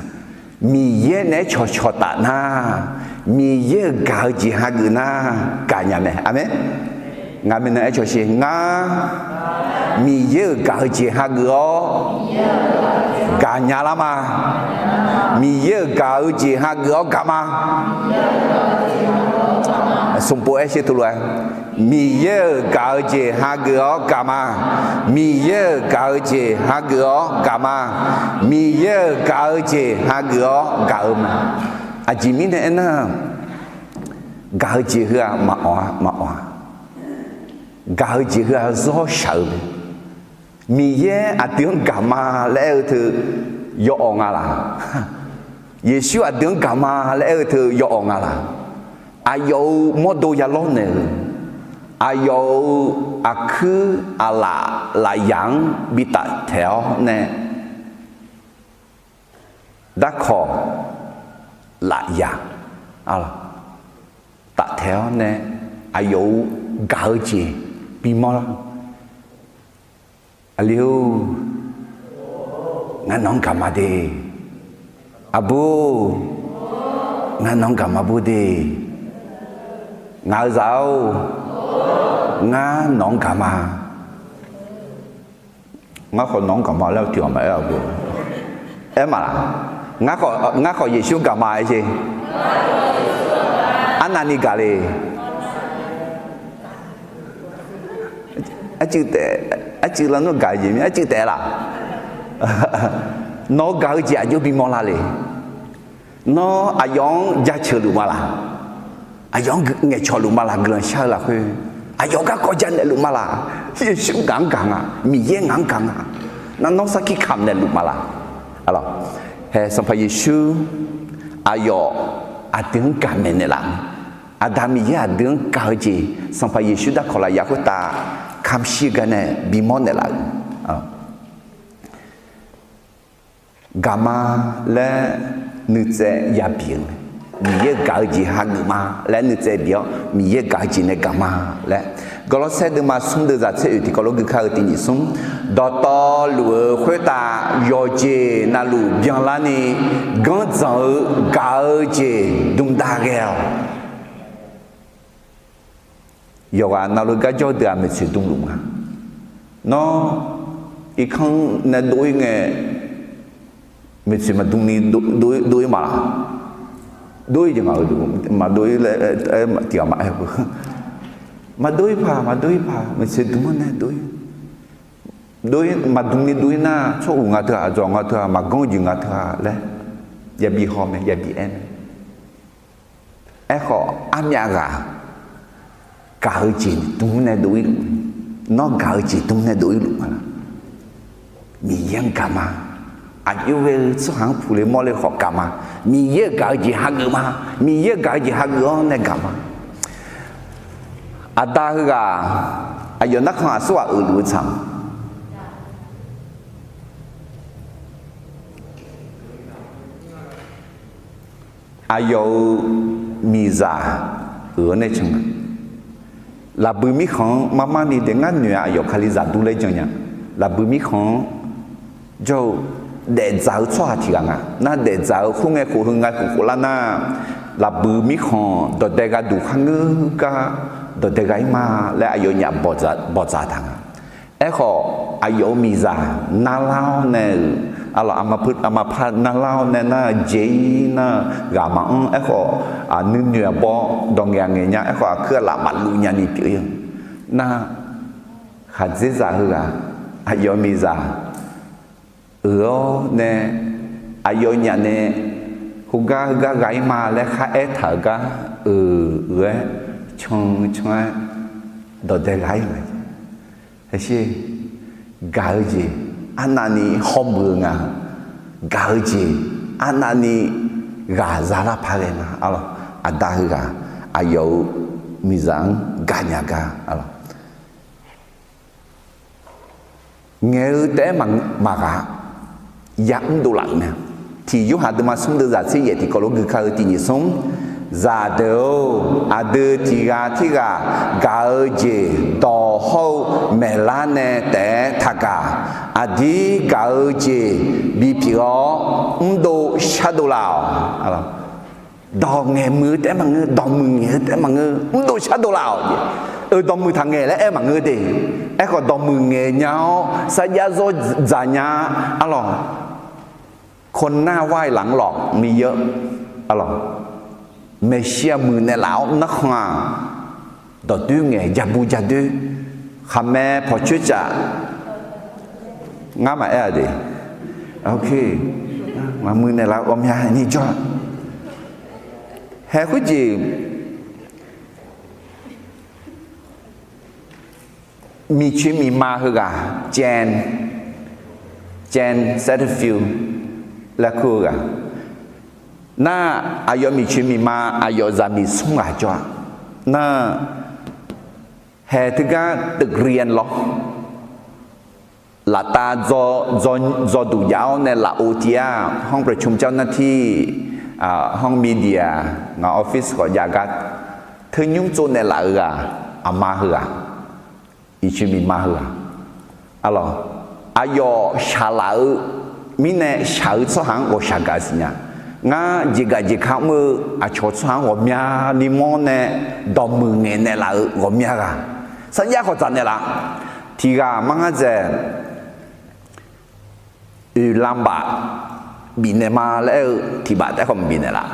Miqyaer naeq-aer cawqcawq taf nar, Miqyaer-euq gaq-eu jeq hageuf nar, gaqnya mae. Aqmeq. Ngaq maeqnan aer cawq sher. Ngar Miqyaer-euq gaq-eu jeq hageuf-awr gaqnya lar ma. Miqyaer-euq gaq-eu jeq hageuf-awr gaq ma. Smqpov aer sher teulof-aer, Miqyaer-euq gaq-eu jeq hageuf-awr gaq ma. Miqyaer-euq gaq-eu jeq hageuf-awr gaq ma. Miqyaer-euq gaq-eu jeq hageuf-awr gaq-eu ma. Aqjeq mirnae aernar, gaq-eu jeq heu-aq maqawq-a, maqawq-a. Gaq-eu jeq heu-aq zawr shaq-eu mae. Miqyaer aqdui-anr gaq ma laer aer-eu teu yawawq nga laq? Yeqsur aqdui-anr gaq ma laer aer-eu teu yawawq nga laq? Aqyawf-euq mawrdo ya lawrnaeq-euq, aqyawf-euq aqkuir aqlaf lafyaq-anr bi taftaeq-awr nae, darkawq lafyaq taftaeq-awr nae, aqyawf-euq gaq-eu jeq bimawr lar. Aqli-or, ngar nawq-anr gaq ma de. Aqbur, ngar nawq-anr gaq ma bur de. Ngaq-euq zaq-or, ngar nawq-anr gaq ma. Ngar khawf nawq-anr gaq ma laer tiq ghaq maqaer-a bur. Aer ma laq? Ngar khawf Yeqsur gaq ma aer jeq. Arnavni gaq le. Arcuiv taef, arcuiv lar nawr gaq-eu jeq mir arcuiv taef laq? Nawq-eu gaq-eu jeq aqjox bimawr lar le. Nawr aqyawf-anr jaceuq luf ma laq? Aqyawf-anr ngaeqcawq luf ma laq? Guiqlanq shar-eu lafkhoer aqyawf garkawv janaeq luf ma laq? Yeqsur ngaq-anr gaq nga, Miqyaer ngaq-anr gaq nga. Nar nawr sarkir kamq naeqluf ma laq? Hae, Sanqpaq Yeqsur aqyawf aqdui-anr gaqmaeq naeqlaf-eu, Aqda Miqyaer aqdui-anr gaq-eu jeq, Sanqpaq Yeqsur darkawq lafyaq khoertav kamq shir-eu gar nae bimawr naeqlaf-euq. Gaq ma laer nuitsaev ya bif-eu mae. Miqyaer-euq gaq-eu jeq hageuf ma laer nuitsaev bif-awr, Miqyaer gaq-eu jeq nae gaq ma laer. Gawrlawrsaer deuvma smr deuvzaq tser oeq tiqkawv lof gui kar-eu tiq nyiq smr, dawqtawvluf-euq khoertav yawqjeq navluf byanlarni ganrdzanq-eu gaq-eu jeq dmdav ghae-awq. Yawqghaq navluf garjawr deuq-aq maeqtsoeq dmluf nga. Nawr irkanr nae dov-ir ngae, maeqtsoeq maqdm ni dov-ir ma laq? Dov-ir jeq nga-eu, maqdov-ir laer tiq ghaq maqaer-eu. Maqdov-ir paq, maqdov-ir paq, maeqtsoeq dm-anr nae dov-ir. Dov-ir maqdm ni dov-ir nar, tsawrhuq nga teu-aq, aqdzawq nga teu-aq, maqganr-eu jeq nga teu-aq laer yabi haw mae, yabi aer mae. Aerkhawf armyav ghaq gaq-eu jeq dm nae dov-ir luf, nawr gaq-eu jeq dm nae dov-ir luf ma laq? Miqyaer-anr gaq ma. Aqjox ghae-eu tsawrhaq-anr puq le mawr le khawf gaq ma. Miqyaer-euq gaq-eu jeq hageuf ma. Miqyaer-euq gaq-eu jeq hageuf-awr nae gaq ma. Aqda heughaq aqyawf narkhan aqsurghaq uiqluf-eu tsaq Aqyawf-euq miqzaq-euq-anr nae can-a. Lafbui mirkhanq-anr marmar ni daef ngar noeq-a, aqyawf Kalizaq dur laer jan nya. Lafbui mirkhanq-anr jawr-eu daefdzaq-eu tsawrhaq tiq ghaq nga. Nar daefdzaq-eu khoerngae khof heu ngae khof khof lar nar, lafbui mirkhanq dawqdae gha duq kharngeur gar dawqdae gha-ir ma laer aqyawfnyaf bawqdzaq taq nga. Aerkhawf, aqyawf-euq miqzaq narlar-awr nae-euq, aqlawq, aqmaqpar narlar-awr nae nar-eu jeq-ir nar-eu ghaq maqanr. Aerkhawf, nuinoeq aqbawr dawq ngaeq-aq ngaeq nya. Aerkhawf, aqkuir aqlaf maqluv nyani pyeuf-ir-eu nar, khaqdzerzaq heughaq, aqyawf-euq miqzaq euq-awr nae, aqyawfnyaf nae heugar heugar gha-ir ma laer kharaer taq-euq gar-euq, euq-aer can can-aer dawqdae gha-ir nga. Gaq-eu jeq arnavni hawmuiq-eu nga. Gaq-eu jeq arnavni ghaq za lar paq ghae nga. Aqda heughaq aqyawf-euq miqzaq-anr gaqnya gar, ngaeq-eu taef-aer maqghaq-a, yamr dovlaf-euq mae. Tiq Yorhaq deuvma smr deuv zaq tser yaef tiqkawv lof gui kar-eu tiq nyiq smr, zaqdeuq-or, aqdui tiq ghaq tirghaq gaq-eu jeq dawq hawr-eu maeqlar nae taef-aer taqgaq. Aqdir gaq-eu jeq bipyeuf-awr mrdov shardov laf-awq. Dawq ngaeq muiq-eu taef-aer maqngeur, dawqmuiq ngaeq-eu taef-aer maqngeur, mrdov shardov laf-awq. Euq dawqmuiq taqngaeq laer aer maqngeur de. Aerkhawf, dawqmuiq ngaeq nya-awr sarjax zawr dzaq nya, arlawq, โคโรนาไวรัส laf-anr lawq, Miqyaer, arlawq, maeqshi-aq muiq naeqlaf-awr narkhan-aq, dawqdoer ngaeq, ja bu ja doer, khaqmae pawqcoer caf, ngar maqaer-a de. Maqmuiq naeqlaf-eu ghawqmya ni jawr-a. Haeq khoerjeq miqcoeq miqma heughaq, Jan, Jan Satterfield laer kur-eu ghaq nar, aqyawf miqcoeq miqma aqyawf zaqmiq smr ghaq jawr-a. Nar, haeq teugar ตึกเรียน lawr, laftav dzaw duq jav-awr nae lafov tiq-aq, ห้องประชุมเจ้าหน้าที่, ห้องมีเดีย, ngaq office khawf jav gar teunymr tsovnaeq laf-eu ghaq, aqma heughaq, miqcoeq miqma heughaq, arlawq, aqyawf shaqlaf-eu mirnae shaq-eu tsawrhaq-anr ghawqshaq gaq siqnya. Ngar jeqgaq jeqka mr-eu aqcawq tsawrhaq-anr ghawqmyani mawr nae dawqmuiq ngaeq naeqlaf-eu ghawqmya ghaq, sarjax khawf dzaq naeqlaf. Tiq ghaq mar ngar dzaeq, oeqlanbaf bifnaeq ma laer aer-eu tiq baf taef-aer khawf maqbif naeqlaf.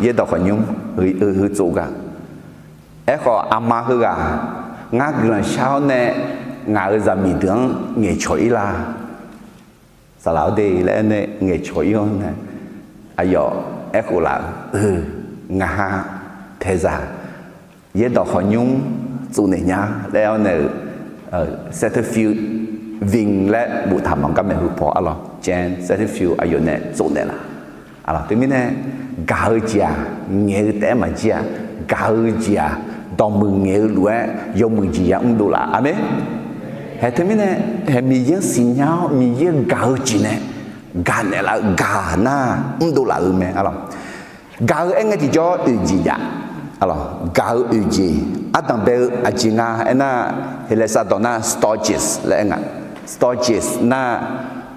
Yaerdawq khawqnymr heu tsov gar. Aerkhawf, aqma heughaq, ngar guiqlanq shar-awr nae ngaq-euq zaqmiq deuq-anr ngaeqcawq-ir la. Saqlaq-awr de laer aer nae ngaeqcawq-ir-awr nae, aqyawf aerkhof laf-eu, ngaq ha paeqzaq yaerdawq khawqnymr tsovnaeq nya laer aer-awr nae-euq, Satterfield Wing laer boftaq ma garmaeq heu paw, arlawq, Jan Satterfield aqyawf nae tsovnaeq laf. Teumirnae, gaq-eu jeq-aq, ngaeq-eu taef-aer maqjir-a. Gaq-eu jeq-aq, dawqmuiq ngaeq-eu lof-aer yawmuiq jeq yamr dovlaf. Aqmeq. Haeq teumirnae, haeq Miqyaer-anr siqnya-awr Miqyaer-anr gaq-eu jeq nae gaq naeqlaf-eu gaq nar mrdov laf-eu mae, arlawq. Gaq-eu aerngae tiqjawr oeq jeq jav, arlawq, gaq-eu oeq jeq, ardanq bae-eu aqjeq nga aernar, Heqlaeqsar dawq nar storges laer aer nga. Storges nar,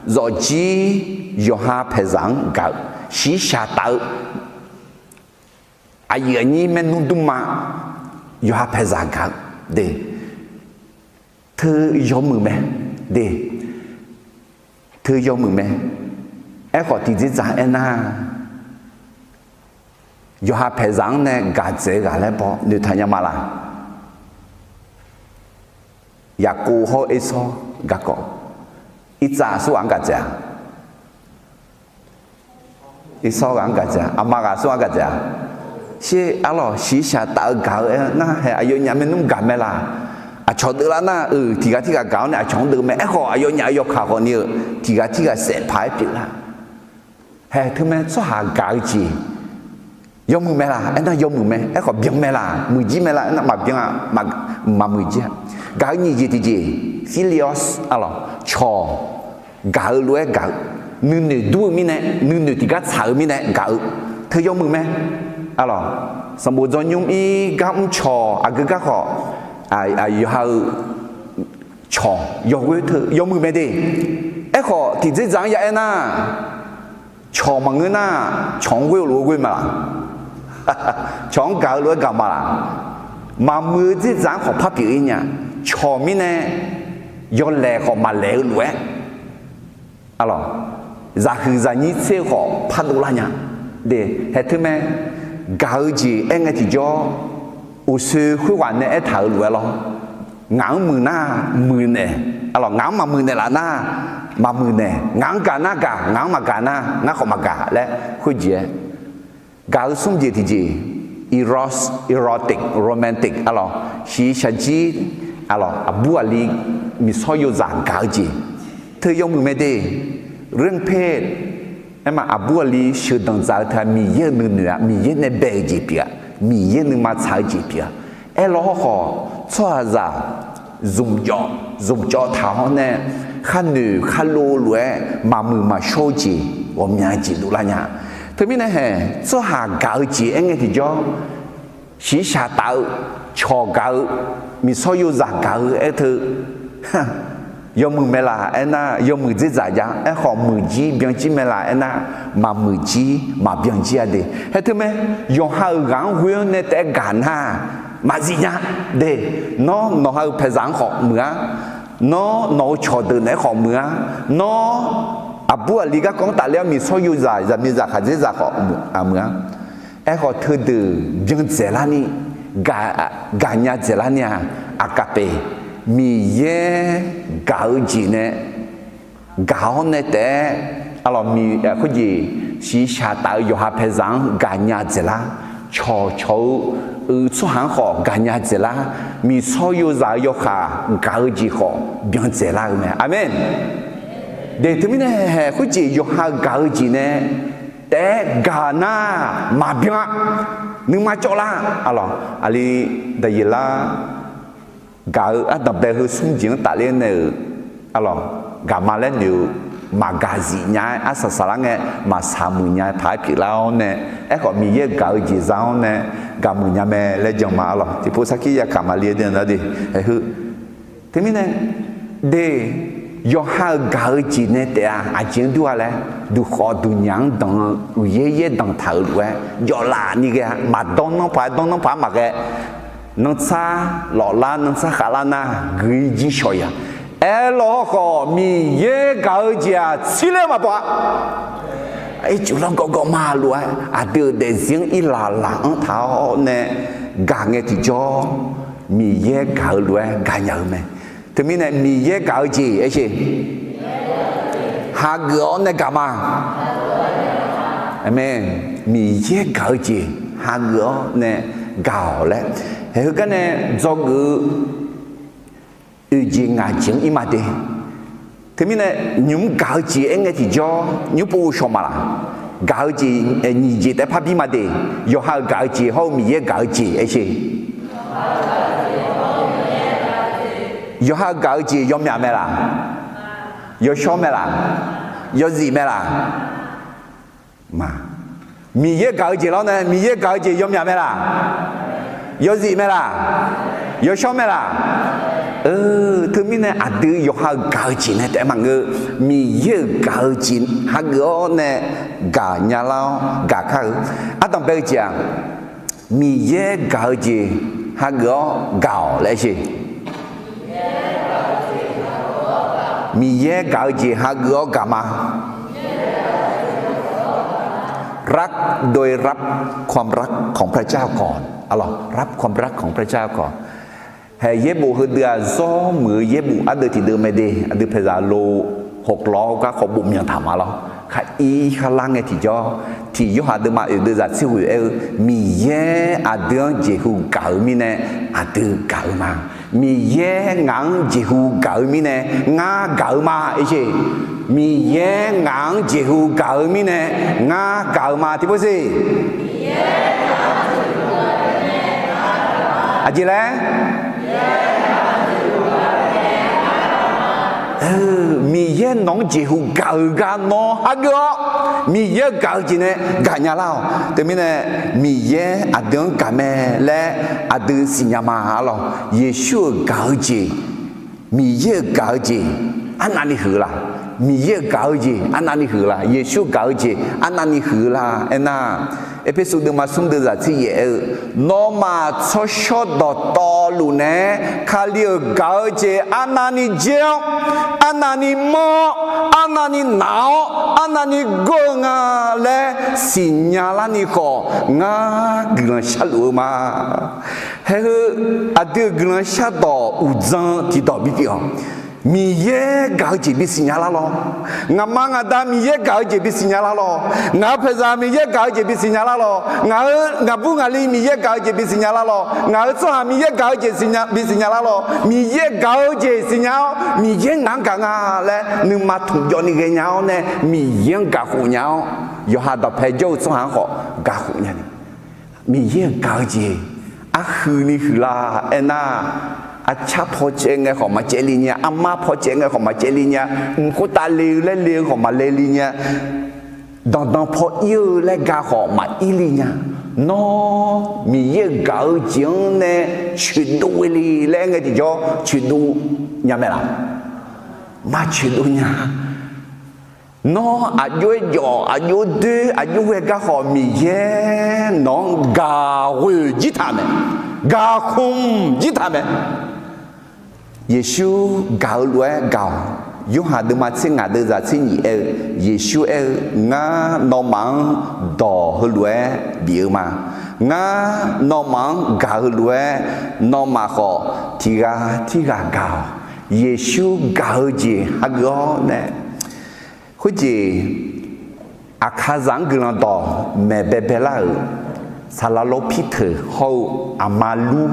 zawqjir yawqha paeqzaq-anr gaq-eu, shiqshaq taf-eu, aqyuif aqnyir maernmr dmrma yawqha paeqzaq gaq-eu de. Teu yawmuiq mae de. Teu yawmuiq mae. Aerkhawf, tiqdzerdzaq aernar, yawqha paeqzaq-anr nae gaq dzaeq-eu ghaq laer baw noeqtaq nya ma laq? Yaqkov hawr Ersawr garkawv, Irtsav aqsurghaq-anr gaq dzaeq-a? Ersawr ghaq-anr gaq dzaeq-a? Aqma ghaq aqsurghaq-anr gaq dzaeq-a? Sher, arlawq, shiqshaq taf-eu gaq-eu aer nar, haeq aqyawfnyaf maernmr gaq mae laq? Aqcawq deuvlar nar-euq tiq ghaq tirghaq gaq-awr nae aqcawq-anr deuv mae. Aerkhawf, aqyawfnyaf aqyawf kaq khawf ni-euq tiq ghaq tirghaq saef paq-aer pyeuflar. Haeq teumae tsawrhaq gaq-eu jeq yawmuiq mae laq? Aernar, yawmuiq mae. Aerkhawf, byan mae laq? Muiqjir mae laq? Aernar, maqbyan-a. Maqmuiqjir-a. Gaq-eu nyiq jeq tiqjeq, philia, arlawq, cawq, gaq-eu lof-aer gaq-eu, nuinoeq dur-eu mirnae, nuinoeq tiqgar tsaq-eu mirnae gaq-eu. teu yawmuiq mae. Arlawq, sanqbof dzaw nymr ir gar mrcawq aqgeu gar khawf, yawqha-eu cawq yawghoer teu yawmuiq mae de. Aerkhawf tiqdzerdzaq-anr ya aer nar, cawq maqngeur nar, cawq-anr ghoer-eu lof-aer ghoer ma laq? Cawq-anr gaq-eu lof-aer gaq ma laq? Maqmuiq-eu dzerdzaq-anr khawf par pyeuf ir nya. Cawq mirnae yawlaeq khawf maqlaeq-eu lof-aer, arlawq, zaqhuiq zaqnyir tser-eu khawf par dovlar nya. De, haeq teu mae. Gaq-eu jeq aer ngae tiqjawr, uqshoe khoerghaq nae aertaq-euq lof-aer lawr. Ngaq-anr muiq nar muiqnaeq, arlawq, ngaq-anr maqmuiq naeqlaf nar maqmuiq naeq, ngaq-anr gaq nar gaq, ngaq-anr maqgaq nar ngar khawf maqgaq laer khoerjeq-aer, gaq-eu smr jeq tiqjeq, eros, erotic, romantic, arlawq, shiqshaq jir, arlawq, aqbur aqli, miqsawr yozaq gaq-eu jeq teu yawmuiq mae de. เรื่องเพศ aerma, aqbur aqli sheuqdanq dzaq-eu teu-aq, Miqyaer-euq nuinoeq-aq, Miqyaer nae bae-eu jeq pyeuf-a, Miqyaer nuima tsaq-eu jeq pyeuf-a. Aerlaw hawrkhawf, tsawrhaqzaq zmqcawv, zmqcawv taq-awr nae, kharnoeq kharlov lof-aer maqmuiq maqshawr-eu jeq ghawqmya jeq dovlar nya. Teumirnae haeq, tsawrhaq gaq-eu jeq aer ngae tiqjawr, shiqshaq taf-eu, cawq gaq-eu, miqsawr yozaq gaq-eu aer teu yawmuiq mae laf aernar, yawmuiq dzerdzaq jav. Aerkhawf muiqjir byanjir mae laf aernar, maqmuiq jir maqbyan jir-a de. Haeq teu mae. Yawqha-euq ghaq-anr ghoe-anr nae taef-aer gaq nar maqzif nya de. Nawr, nawqha-euq paeqzaq-anr khawf muiq-ar. Nawr, nawq-eu cawqdeuq naeq-aer khawf muiq-ar. Nawr, aqbur aqli garkawv-anr tafler-awr miqsawr yozaq, zaqmiqzaq khaqdzerzaq khawf muiq-ar. Aerkhawf teudeuq byan dzaeqlar ni, gaq, gaqnya dzaeqlar ni-aq, agape, Miqyaer gaq-eu jeq nae gaq-awr nae taef-aer, arlawq, khoerjeq shiqshaq taf-eu yawqha paeqzaq-anr gaqnya dzaeqlar, cawqcawq-eu, uiq tsawrhaq-anr khawf gaqnya dzaeqlar, miqsawr yozaq-eu yawkaq gaq-eu jeq khawf byan dzaeqlar-eu mae. Aqmeq. De, teumirnae haeq khoerjeq yawqha gaq-eu jeq nae taef-aer gaq nar maqbyan-a, nuima cawvlar. Arlawq, aqli Daqyeqlar gaq-eu ardanqbae heu smr jeq-anr tafler nae-euq, arlawq, gaqma laer noeq-eu maqgaq zif nya-aer arsaq saqlar ngae maqsaq muiq nya-aer paq-aer pyeuflar-awr nae, aerkhawf Miqyaer-euq gaq-eu jeq za-awr nae gaq muiq nya mae laer jan ma. Arlawq, tiqpov sarkir yakaq maqli-aer de nar de, aer heu. Teumirnae, de, yawqha-euq gaq-eu jeq nae taef-a. Aqjeq-anr dur-a laer, duqkhawf duqnyaq-anr danq-eu uiqyaer yaer danqtaq-euq lof-aer jawvlaf ni ghae-a. Maqdawr nanrpaq-aer dawr nanrpaq-aer maqghae, nanrtsar lawflar nanrtsar khavlar nar guiq-ir jir shawq-iq-a. Aerlaw hawrkhawf Miqyaer gaq-eu jeq-aq tsirler-eu maqbaw-a. Ircuf lawrgawv gawv ma lof-aer aqdui-euq daefzir-anr irlaq laq-anr taq-awr nae gaq ngae tiqjawr, Miqyaer gaq-eu lof-aer gaqnya-eu mae. Teumirnae Miqyaer gaq-eu jeq aer sher, hageuf-awr nae gaq ma. Aqmeq. Miqyaer gaq-eu jeq hageuf-awr nae gaq-awq laer, haeq heugar nae dzawgeuf-eu oeq jeq ngaq jeq-anr ir ma de. Teumirnae nymq-mr gaq-eu jeq aer ngae tiqjawr nymr pov shawq ma laq? Gaq-eu jeq nyiq jeq taef-aer parbi ma de. Yawqha-euq gaq-eu jeq hawr-eu Miqyaer gaq-eu jeq aer sher. Yawqha-euq gaq-eu jeq yawmyaq mae laq? Yawshawr mae laq? Yawzif mae laq? Ma, Miqyaer gaq-eu jeq lawr nae, Miqyaer gaq-eu jeq yawmyaq mae laq? Yawzif mae laq? Yawshawr mae laq? Teumirnae aqdui yawqha-euq gaq-eu jeq nae taef-aer maqngeur. Miqyaer-euq gaq-eu jeq hageuf-awr nae gaqnya lar-awr gaq kar-eu. Ardanqbae-eu jeq-aq, Miqyaer gaq-eu jeq hageuf-awr gaq-awq laer sher. Miqyaer gaq-eu jeq hageuf-awr gaq ma. รักโดยรับความรักของพระเจ้าก่อน arlawq, รับความรักของพระเจ้าก่อน. Haeq yaerbof heudeuq-aq, zawr muiq-eu yaerbof ardeuv tiqdeuv mae de. Aqdui paeqzaq lo hawqlawr-awr garkawv bof myanq taq ma lawr. Khar ir khar lar ngae tiqjawr, tiq Yorhaq deuvma oeq deuvzaq tser ghoeq aer-eu, Miqyaer aqdui-anr jeqhu gaq-eu mirnae aqdui gaq-eu ma. Miqyaer ngaq-anr jeqhu gaq-eu mirnae ngar gaq-eu ma. Miqyaer ngaq-anr jeqhu gaq-eu mirnae ngar gaq-eu ma. Tiqpov sher. Aqjeq laer? Miqyaer nawq-anr jeqhu gaq-eu gar nawr hageuf-awr, Miqyaer-euq gaq-eu jeq nae gaqnya lar-awq. Teumirnae, Miqyaer aqdui-anr gaq mae laer aqdui siqnya ma-a lawq. Yeqsur-euq gaq-eu jeq, Miqyaer-euq gaq-eu jeq arnavni huiq-eu la? Miqyaer-euq gaq-eu jeq arnavni huiq-eu la? Yeqsur gaq-eu jeq arnavni huiq-eu la? Aernar, Erpersu deuvma smr deuvzaq tser yaef aer-eu, nawmaf tsawrshawr dawqtawvluf naeq-aer Kali-euq gaq-eu jeq arnavni jaer-awr, arnavni manr-awr, arnavni naq-awr, arnavni gawr-eu nga laer siqnya larni khawf, ngar guiqlanq sharluf-eu ma. Haeq heu, aqdui-euq guiqlanq shardawq uqdzan tiqdawq bipyeuf-awq. Miqyaer gaq-eu jeq bisiqnya lar lawq. Ngaqma ngaqda Miqyaer gaq-eu jeq bisiqnya lar lawq. Ngaq-euq paeqzaq Miqyaer gaq-eu jeq bisiqnya lar lawq. Ngaq-euq ngaqbur ngaqli Miqyaer gaq-eu jeq bisiqnya lar lawq. Ngaq-euq tsawrhaq Miqyaer gaq-eu jeq siqnya, bisiqnya lar lawq. Miqyaer gaq-eu jeq siqnya-awr, Miqyaer ngaq-anr gaq nga laer nuima tmqjawvni ghaenya-awr nae, Miqyaer-anr gaqkhof nya-awr, yawqha dawqpae jawr-eu tsawrhaq-anr khawf gaqkhof nyani, Miqyaer-euq gaq-eu jeq arhuini huiqlar aernar, arcar paw caev ngae khawf maqcaev le nya, armar paw caev ngae khawf maqcaev le nya, mq khoertav le-eu laer le-eu khawf maqle le nya, danqdan paw ir-eu laer ga khawf maqir le nya. Nawr Miqyaer-euq gaq-eu jeq-anr nae coeqdov le laer aer ngae tiqjawr coeqdov nya mae laf? Maqcoeqdov nya. Nawr aqjox-aer jawf, aqjox doer, aqjox ghae gar khawf, Miqyaer nawq-anr gaq ghoeq jir taq mae, gaq khmq jir taq mae. Yeqsur gaq-eu lof-aer gaq-awq. Yorhaq deuvma tser ngaq deuvzaq tser nyiq aer-eu, Yeqsur aer-eu, Ngar nawmaf-anr dawq heulof-aer bif-eu ma. Ngar nawmaf-anr gaq heulof-aer, nawmaf khawf tiq ghaq tirghaq gaq-awq. Yeqsur gaq-eu jeq hageuf-awr nae, khoerjeq Aqkaqzaq-anr guiqlanq dawq maeq baebae lar-euq Saqlaqlo Pirteuq hawr-eu Aqmalur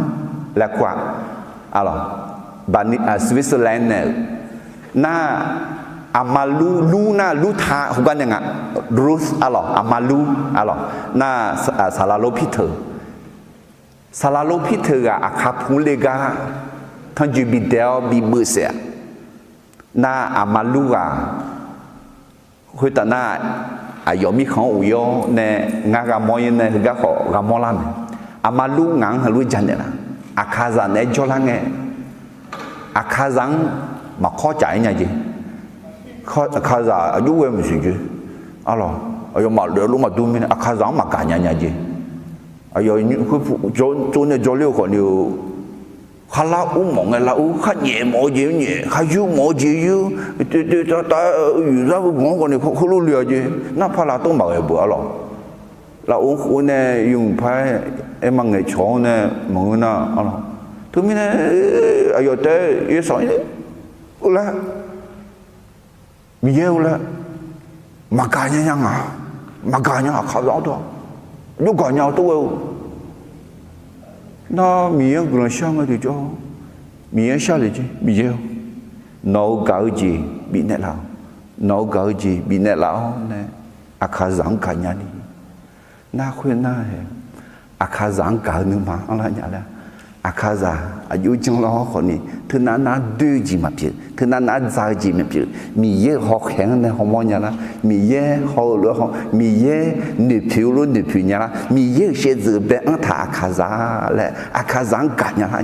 laer kur-a, Switzerland nae-euq nar, Aqmalur, lur nar lurta heugar nae nga, Ruth arlawq, Aqmalur arlawq nar, Saqlaqlo Pirteuq, Saqlaqlo Pirteuq ghaq Aqkaq pu le gar tanrjoe bidae-awr bibeuv saef-a. Nar Aqmalur ghaq khoertav nar, aqyawf mirkhanq-anr of-ir-awr nae, ngar gha mawr-ir nae heugar khawf gha mawr lar mae. Aqmalur ngaq-anr heulof-aer janaeq laf? Aqkaqzaq naeq-aer jawrlar ngae, Aqkaqzaq-anr maqkawr caf-ir nya jeq. Aqkaqzaq aqjox ghae maqsiq jeq. Arlawq, aqyawfmaf lof-aer lof maqdur mirnae Aqkaqzaq-anr maqgaq nya nya jeq. Aqyawf khoer pu tsov nae jawrler-eu khawfni-eu, kharlar ur mawf ngae lar ur, kharnyaef mawf-eu jeq nyaef, kharyoer mawf-eu jeq yoer, toeqtoeq tavtav-eu yufzar heu bawq-anr khawfni heulof le-a jeq. Nar paqlaf tov maqghae beuq arlawq. Lafov-anr khof-eu nae yawmuiq par-aer aer ma ngaeqcawq-anr nae maqngeur nar arlawq. Teumirnae aqyawf taef-aer yarsaq-ir-eu laer, Miqyaer-eu laer, maqgaq nya nya ngaq, maqgaq nya Aqkaqzaq-anr tawr, jawrgaq nya-eu tov ghae-eu. Nar Miqyaer-anr guiqlanq shar ngae tiqjawr, Miqyaer-anr shar le jeq, Miqyaer-or, nawq-eu gaq-eu jeq bifnaeq laf-awq, nawq-eu gaq-eu jeq bifnaeq laf-awr nae, Aqkaqzaq-anr gaqnya ni. Nar khoernar-ae, Aqkaqzaq-anr gaq-eu nuima anrlar nya laer, Aqkaqzaq aqjox janrlar-awr khawfni, teunav nav doer-eu jeq maqpyeuf, teunav nav dza-eu jeq maqpyeuf, Miqyaer-euq hawkhaeq-anr nae hawmawr nya lar, Miqyaer haw-eu lof-aer haw, Miqyaer noeqpoeq-eu lof noeqpoeq nya lar, Miqyaer-euq shaevdzeuf bae-anr taq Aqkaqzaq laer Aqkaqzaq-anr gaqnya lar.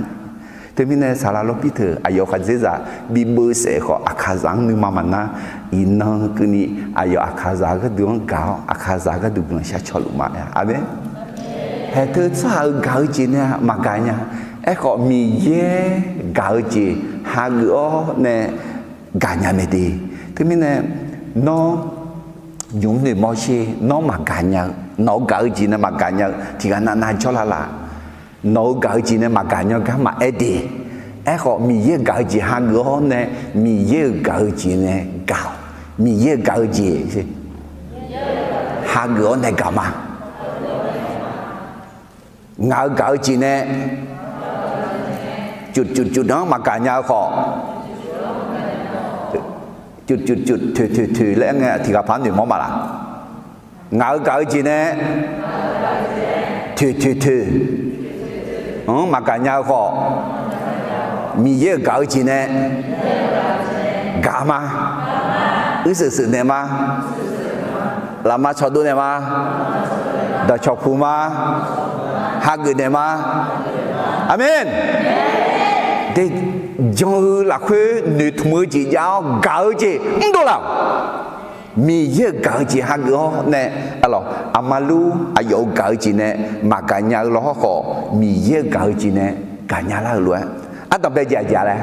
Teumirnae Saqlaqlo Pirteuq aqyawf khaqdzerzaq bibeuv saef khawf, Aqkaqzaq-anr nuima maqnar, iqnan keuvni aqyawf Aqkaqzaq gharduq-anr gaq-awr, Aqkaqzaq gharduq guiqlanq shar cawluf ma-aer. Aqmeq. Haeq teu tsawrhaq-euq gaq-eu jeq nae maqgaq nya. Aerkhawf, Miqyaer gaq-eu jeq hageuf-awr nae gaqnya mae de. Teumirnae, nawr nymq mr noeqmawr sher, nawr maqgaq nya-eu, nawq-eu gaq-eu jeq nae maqgaq nya-eu tiqghaq navnav jawrlar laf? Nawq-eu gaq-eu jeq nae maqgaq nya gar maqaer de. Aerkhawf, Miqyaer-euq gaq-eu jeq hageuf-awr nae, Miqyaer-euq gaq-eu jeq nae gaq-awq. Miqyaer-euq gaq-eu jeq hageuf-awr nae gaq ma. Ngaq-euq gaq-eu jeq nae cuf cuf cuf-anr maqgaq nya-eu khawf, cuf cuf cuf toeq toeq toeq laer aer ngae tiqghaq paq-anr noeqmawr ma laf? Ngaq-euq gaq-eu jeq nae toeq toeq toeq-anr maqgaq nya-eu khawf, Miqyaer-euq gaq-eu jeq nae Gaq ma. Uirseuq seuq naeq ma. Lafma cawqdov naeq ma. Dawqcawq puq ma. Hageuf naeq ma. Aqmeq. De, jan-eu lafkhoer noeqtmq-eu jeq jav-awr gaq-eu jeq mrdov laf-awq. Miqyaer-euq gaq-eu jeq hageuf-awr nae, arlawq, aqmalur aqyawf-euq gaq-eu jeq nae maqgaq nya-eu lawr hawrkhawf, Miqyaer-euq gaq-eu jeq nae gaqnya lar-euq lof-aer, ardanq bae jeq aqjeq laer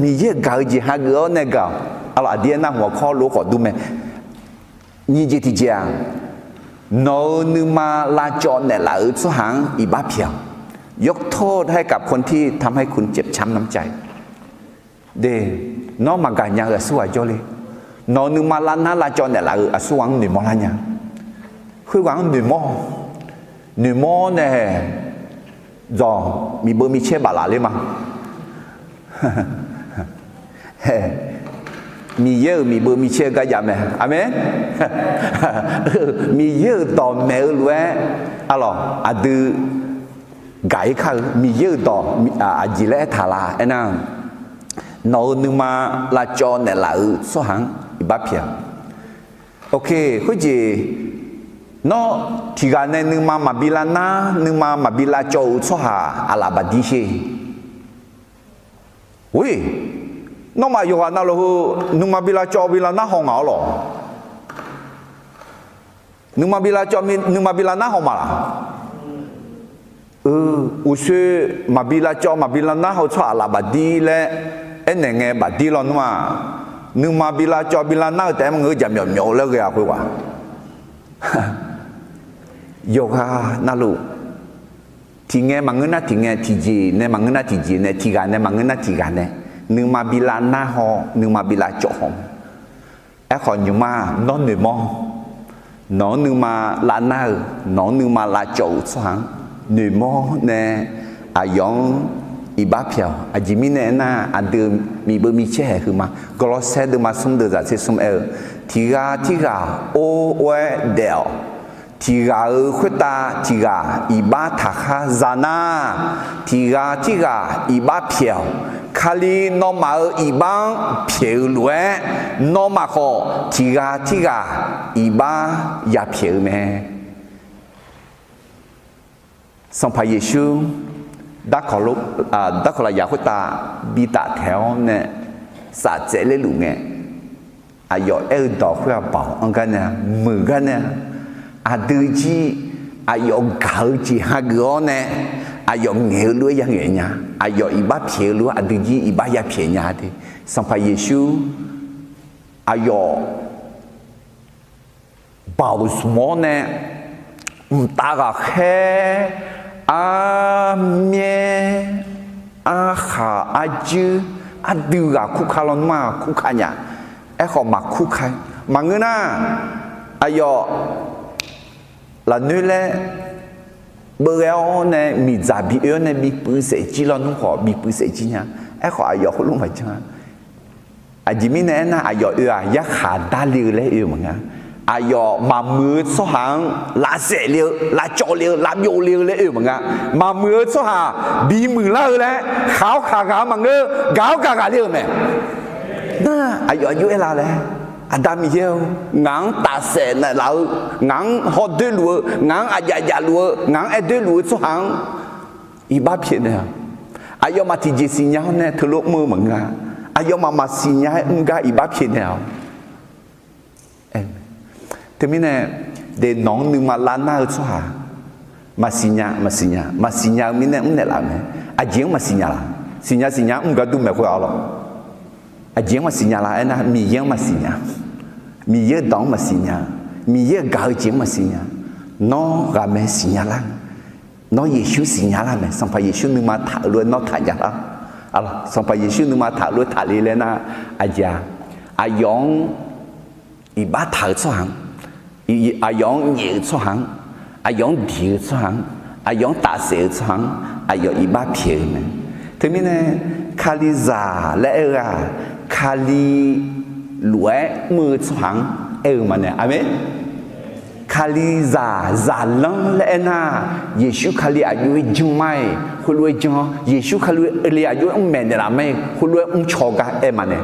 Miqyaer-euq gaq-eu jeq hageuf-awr nae gaq-awq. Arlawq, aqdir aernar hmq-awr kawr lof-aer khawf dur mae. Nyiq jeq tiqjeq-aq, nawq-euq nuima lavcawv naeqlaf-euq tsawrhaq-anr iqbax pyaeq-awq. ยกโทษให้กับคนที่ทำให้คุณเจ็บช้ำน้ำใจ. De, nawr maqgaq nya-eu aqsurghaq jawrle. Nawq-euq nuima lavnar lavcawv naeqlaf-euq aqsurghaq-anr noeqmawr lar nya. Khoerghaq-anr noeqmawr, noeqmawr nae, dzawq miqbeuv micaer baflaf ler ma. Miqyaer-euq miqbeuv micaer-eu garjav mae. Aqmeq. Miqyaer-euq dawq maeq-eu lof-aer, arlawq, aqdui gaq-ir kar-eu Miqyaer-euq dawq aqjeq laer aertaq la aernar, nawq-euq nuima lavcawv naeqlaf-euq tsawrhaq-anr iqbax pyaeq. Ok, khoerjeq, nawr tiqghaq nae nuima maqbi lavnar, nuima maqbi lavcawv-euq tsawrhaq aqlaf baqdir sher. Oe, nawmaf yawqghaq navluf heu nuima bi lavcawv bi lavnar haw ngaq-awr lawq. Nuima bi lavcawv, nuima bi lavnar haw ma laq? Uqshoe maqbi lavcawv maqbi lavnar haw-eu tsawrhaq aqlaf baqdir laer aernaeq ngae baqdir lawnmr-aq, nuima bi lavcawv bi lavnar-eu taef-aer maqngeur jaqmyawf myawf-eu laer ghae-a khoerghaq. Yawqghaq navluf, tiqngae maqngeur nar tiqngae, tiqjeq nae maqngeur nar tiqjeq nae, tiqghaq nae maqngeur nar tiqghaq nae, nuima bi lavnar haw, nuima bi lavcawv haw. Aerkhawf nymq-mr-aq, nawr noeqmawr. Nawq-anr nuima lavnar-euq, nawq-anr nuima lavcawv-euq tsawrhaq-anr noeqmawr nae, aqyawf-anr iqbax pyaeq-awq. Aqjeq mirnae aernar, aqdui miqbeuv micaer haeq huiqma. Gawrlawrsaer deuvma smr deuq zaq tser smr aer-eu, tiqghaq tirghaq or or-aer daef-awq. Tiqghaq-euq khoertav tiqghaq iqbax taqkhar za nar, tiqghaq tirghaq iqbax pyaeq-awq. Kali nawmaf-euq iqbax-anr pyaeq-eu lof-aer, nawmaf khawf tiqghaq tirghaq iqbax ya pyaeq-eu mae. Sanqpaq Yeqsur darkawq lafyaq khoertav bi taftaeq-awr nae saftsaev lerluf ngae, aqyawf aer-eu dawq khoer-aq, baoq anr gar nae-a, muiq gar nae-a, aqdui jir aqyawf gaq-eu jeq hageuf-awr nae, aqyawf ngaeq-eu lof-aer ya ngaeq nya, aqyawf iqbax pyaeq-eu lof-aer aqdui jir iqbax ya pyaeq nya de. Sanqpaq Yeqsur aqyawf baoq zmq-awr nae, mqtav ghaqkhaer, armyaer, arkhaq arjuir, aqdui ghaq kurka lawnmr-aq kurka nya. Aerkhawf maqkurka. Maqngeur nar, aqyawf lafnoer laer beuvghae-awr nae miqdzaq bi oe-awr nae bi puiv saef jir lawnmr khawf bi puiv saef jir nya. Aerkhawf aqyawf heulof maqjan-a. Aqjeq mirnae aernar, aqyawf oe-aq yarkhaq darle-eu laer oe-eu maqnga. Aqyawf maqmuiq-eu tsawrhaq-anr lavsaef le-eu, lavcawv le-eu, lavbyov le-eu laer oe-eu maqnga. Maqmuiq-eu tsawrhaq bimuiq lar-eu laer khaq-awr khaq ghaq-eu maqngeur, gaq-awr gaq ghaq le-euq mae. Nar aqyawf aqjox aerlar laer, Aqda Miqyaer-or, ngaq-anr tafsaef naeqlaf-eu, ngaq-anr hawdoer luf-eu, ngaq-anr aqjaf jaf luf-eu, ngaq-anr aer doer luf-eu tsawrhaq-anr iqbax pyaeq naeq-awq. Aqyawfmaf tiqjeq siqnya-awr nae teulof mr-eu maqngeur-a. Aqyawfmaf maqsiqnya-aer mr gar iqbax pyaeq naeq-awq. Teumirnae, de nawq-anr nuima lavnar-eu tsawrhaq maqsiqnya, maqsiqnya, maqsiqnya-eu mirnae mrnaeq laf-euq mae. Aqjeq-anr maqsiqnya laf? Siqnya siqnya-anr mr gar dur maeq khoer-a lawq. Aqjeq-anr maqsiqnya laf aernar, Miqyaer-anr maqsiqnya. Miqyaer-euq dawq-anr maqsiqnya. Miqyaer-euq gaq-eu jeq-anr maqsiqnya. Nawr ghaqmae siqnya lar-eu. Nawr Yeqsur siqnya lar mae. Sanqpaq Yeqsur nuima taq-euq lof-aer nawr taqnya lar. Sanqpaq Yeqsur nuima taq-euq lof-aer taqle laer nar, aqjeq-a, aqyawf-anr iqbax taq-euq tsawrhaq-anr, aqyawf-anr nyaef-euq tsawrhaq-anr, aqyawf-anr diq-eu tsawrhaq-anr, aqyawf-anr tafsaef-eu tsawrhaq-anr aqyawf iqbax pyaeq-eu mae. Teumirnae, Kalizaq laer aer-eu-aq, Kali lof-aer mr-eu tsawrhaq-anr aer-eu maqnaeq. Aqmeq. Kalizaq zaqlanr laer aernar, Yeqsur Kali aqjox-aer janr ma-iq khoerlof-aer janr-awr, Yeqsur Kali aqjox-aer mr maeqnaeq laf ma-iq khoerlof-aer mrcaw gar aer ma nae,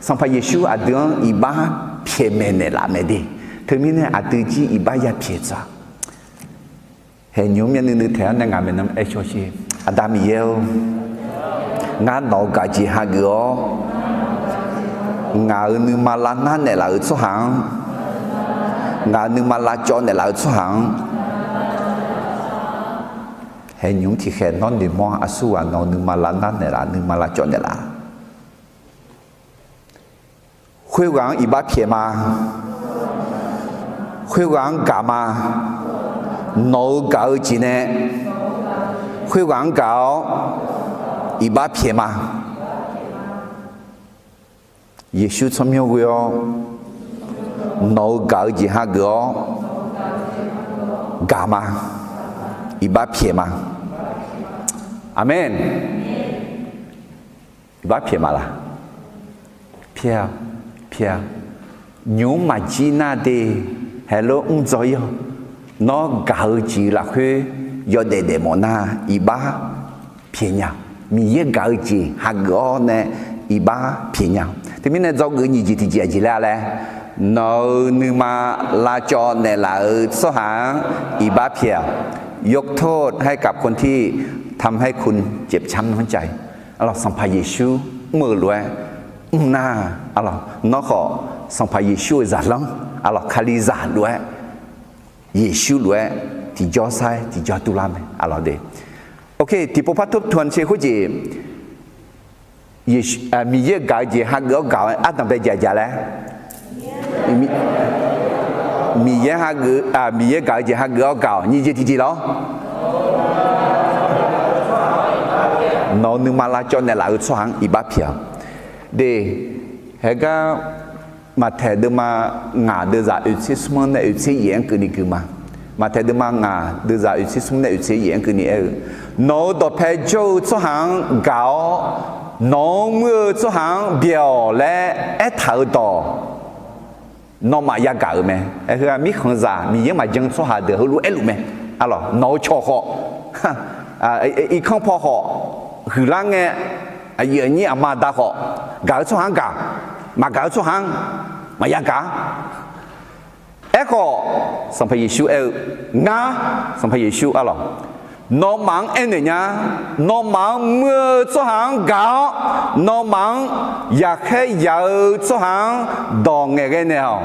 Sanqpaq Yeqsur aqdui-anr iqbax pyaeq maeqnaeq laf mae de. Teumirnae aqdui jir iqbax ya pyaeq tsaq. Haeqnymr myavnuiv nuiv taeq-awr nae ngaq maeqnan aer shaw sher. Aqda Miqyaer-or, ngar nawq-eu gaq-eu jeq hageuf-awr, ngaq-euq nuima lavnar naeqlaf-euq tsawrhaq-anr, ngaq-euq nuima lavcawv naeqlaf-euq tsawrhaq-anr, haeqnymr tiqkhaeq nawr noeqmawr aqsurghaq nawq-euq nuima lavnar naeqlaf, nuima lavcawv naeqlaf. Khoerghaq-anr iqbax pyaeq ma. Khoerghaq-anr gaq ma. Nawq-euq gaq-eu jeq nae khoerghaq-anr gaq-awr iqbax pyaeq ma. Yeqsur tsawrmyanr ghoe-awr, nawq-euq gaq-eu jeq hageuf-awr gaq ma. Iqbax pyaeq ma. Aqmeq. Iqbax pyaeq ma laq? Pyaeq-a, pyaeq-a. Nymq-mr maqjir nar de, haeqlof mr dzaw ir-awq. Nawr gaq-eu jeq lafkhoer yawdaef daefmawf nar, iqbax pyaeq nya. Miqyaer gaq-eu jeq hageuf-awr nae iqbax pyaeq nya. Teumirnae dzawgeuf nyiq jeq tiqjeq aqjeq laer-a laer, nawq-euq nuima lavcawv naeqlaf-euq tsawrhaq-anr iqbax pyaeq-awq. ยกโทษให้กับคนที่ทำให้คุณเจ็บช้ำน้ำใจ. Arlawq, Sanqpaq Yeqsur mr-eu lof-aer mr nar, arlawq, nawr khawf Sanqpaq Yeqsur-euq zaqlanr, arlawq, Kalizaq lof-aer, Yeqsur lof-aer tiqjawr sar-aer tiqjawr durlar mae, arlawq de. Ok, tiqpov par tov tanq ce khoerjeq, Yeqsur, Miqyaer-euq gaq-eu jeq hageuf-awr gaq-awq-aer ardanq bae jaq jaq laer. Miqyaer hageuf, Miqyaer gaq-eu jeq hageuf-awr gaq-awq. Nyiq jeq tiqjeq lawr. Nawq-euq nuima lavcawv naeqlaf-eu tsawrhaq-anr iqbax pyaeq-awq. De, haegar Maqtaeq deuvma ngaq deuvzaq oeqtser smr-anr nae oeqtser yaef-anr keuvni gui ma. Maqtaeq deuvma ngaq deuvzaq oeqtser smr nae oeqtser yaef-anr keuvni aer-eu, nawq-euq dawqpae jawr-eu tsawrhaq-anr gaq-awr, nawq-anr muir-eu tsawrhaq-anr byaeq-awq laer aertaq-euq dawq, nawmaf yagaq-euq mae. Aer heu-aq, mirkhanqzaq Miqyaer maqjan-eu tsawrhaq deuq heulof-aer aerluf mae. Arlawq, nawq-euq cawq khawf, irkanr paw khawf, huiqlar ngae, aqyuif aqnyir aqma aqda khawf, gaq-eu tsawrhaq-anr gaq, maqgaq-eu tsawrhaq-anr maqya gaq-a. Aerkhawf, Sanqpaq Yeqsur aer-eu, ngar, Sanqpaq Yeqsur arlawq, nawmaf-anr aernaeq nya, nawmaf-anr muir-eu tsawrhaq-anr gaq-awr, nawmaf-anr yaqkhaer yaq-eu tsawrhaq-anr dawq ngaeqghae naeq-awq.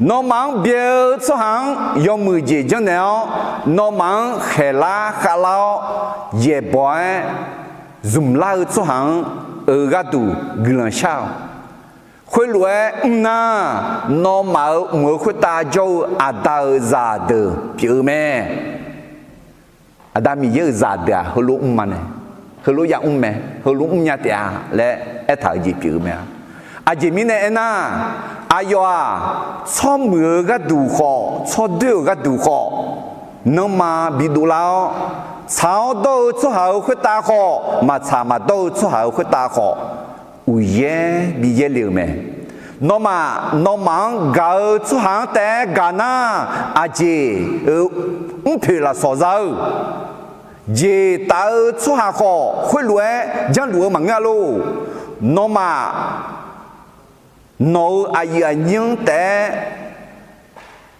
Nawmaf-anr byaeq-eu tsawrhaq-anr yawmuiq jeq janrnaeq-awr, nawmaf-anr khaeqlar khavlar-awr, yaeqbawq-aer zmqlar-eu tsawrhaq-anr-euq gharduq guiqlanq shar-awq. Khoerlof-aer mr nar, nawmaf-euq mq-euq khoertav jawr-eu Aqda-euq zaqdeuq pyeuf-eu mae. Aqda Miqyaer-euq zaqdeuq-aq heulof mr ma nae, heulof yamr mae, heulof mrnya taef-a laer aertaq-euq jeq pyeuf-eu mae-a. Aqjeq mirnae aernar, aqyawf-aq, tsawrmuiq-eu gharduq khawf, tsawrdoer-euq gharduq khawf, nanrma bidov lar-awr, tsaq-awr dawr-eu tsawrhaq-euq khoertav khawf, maqtsaq maqdawr-eu tsawrhaq-euq khoertav khawf, uqyaer bi yaerle-eu mae. Nawmaf, nawmaf-anr gaq-eu tsawrhaq-anr taef-aer gaq nar, aqjeq-euq mrpoeq lafsawq za-eu jeq taf-eu tsawrhaq khawf, khoerlof-aer janrluf-eu maqngeur-a lor. Nawmaf, nawq-euq aqyuif aqnyir-anr taef-aer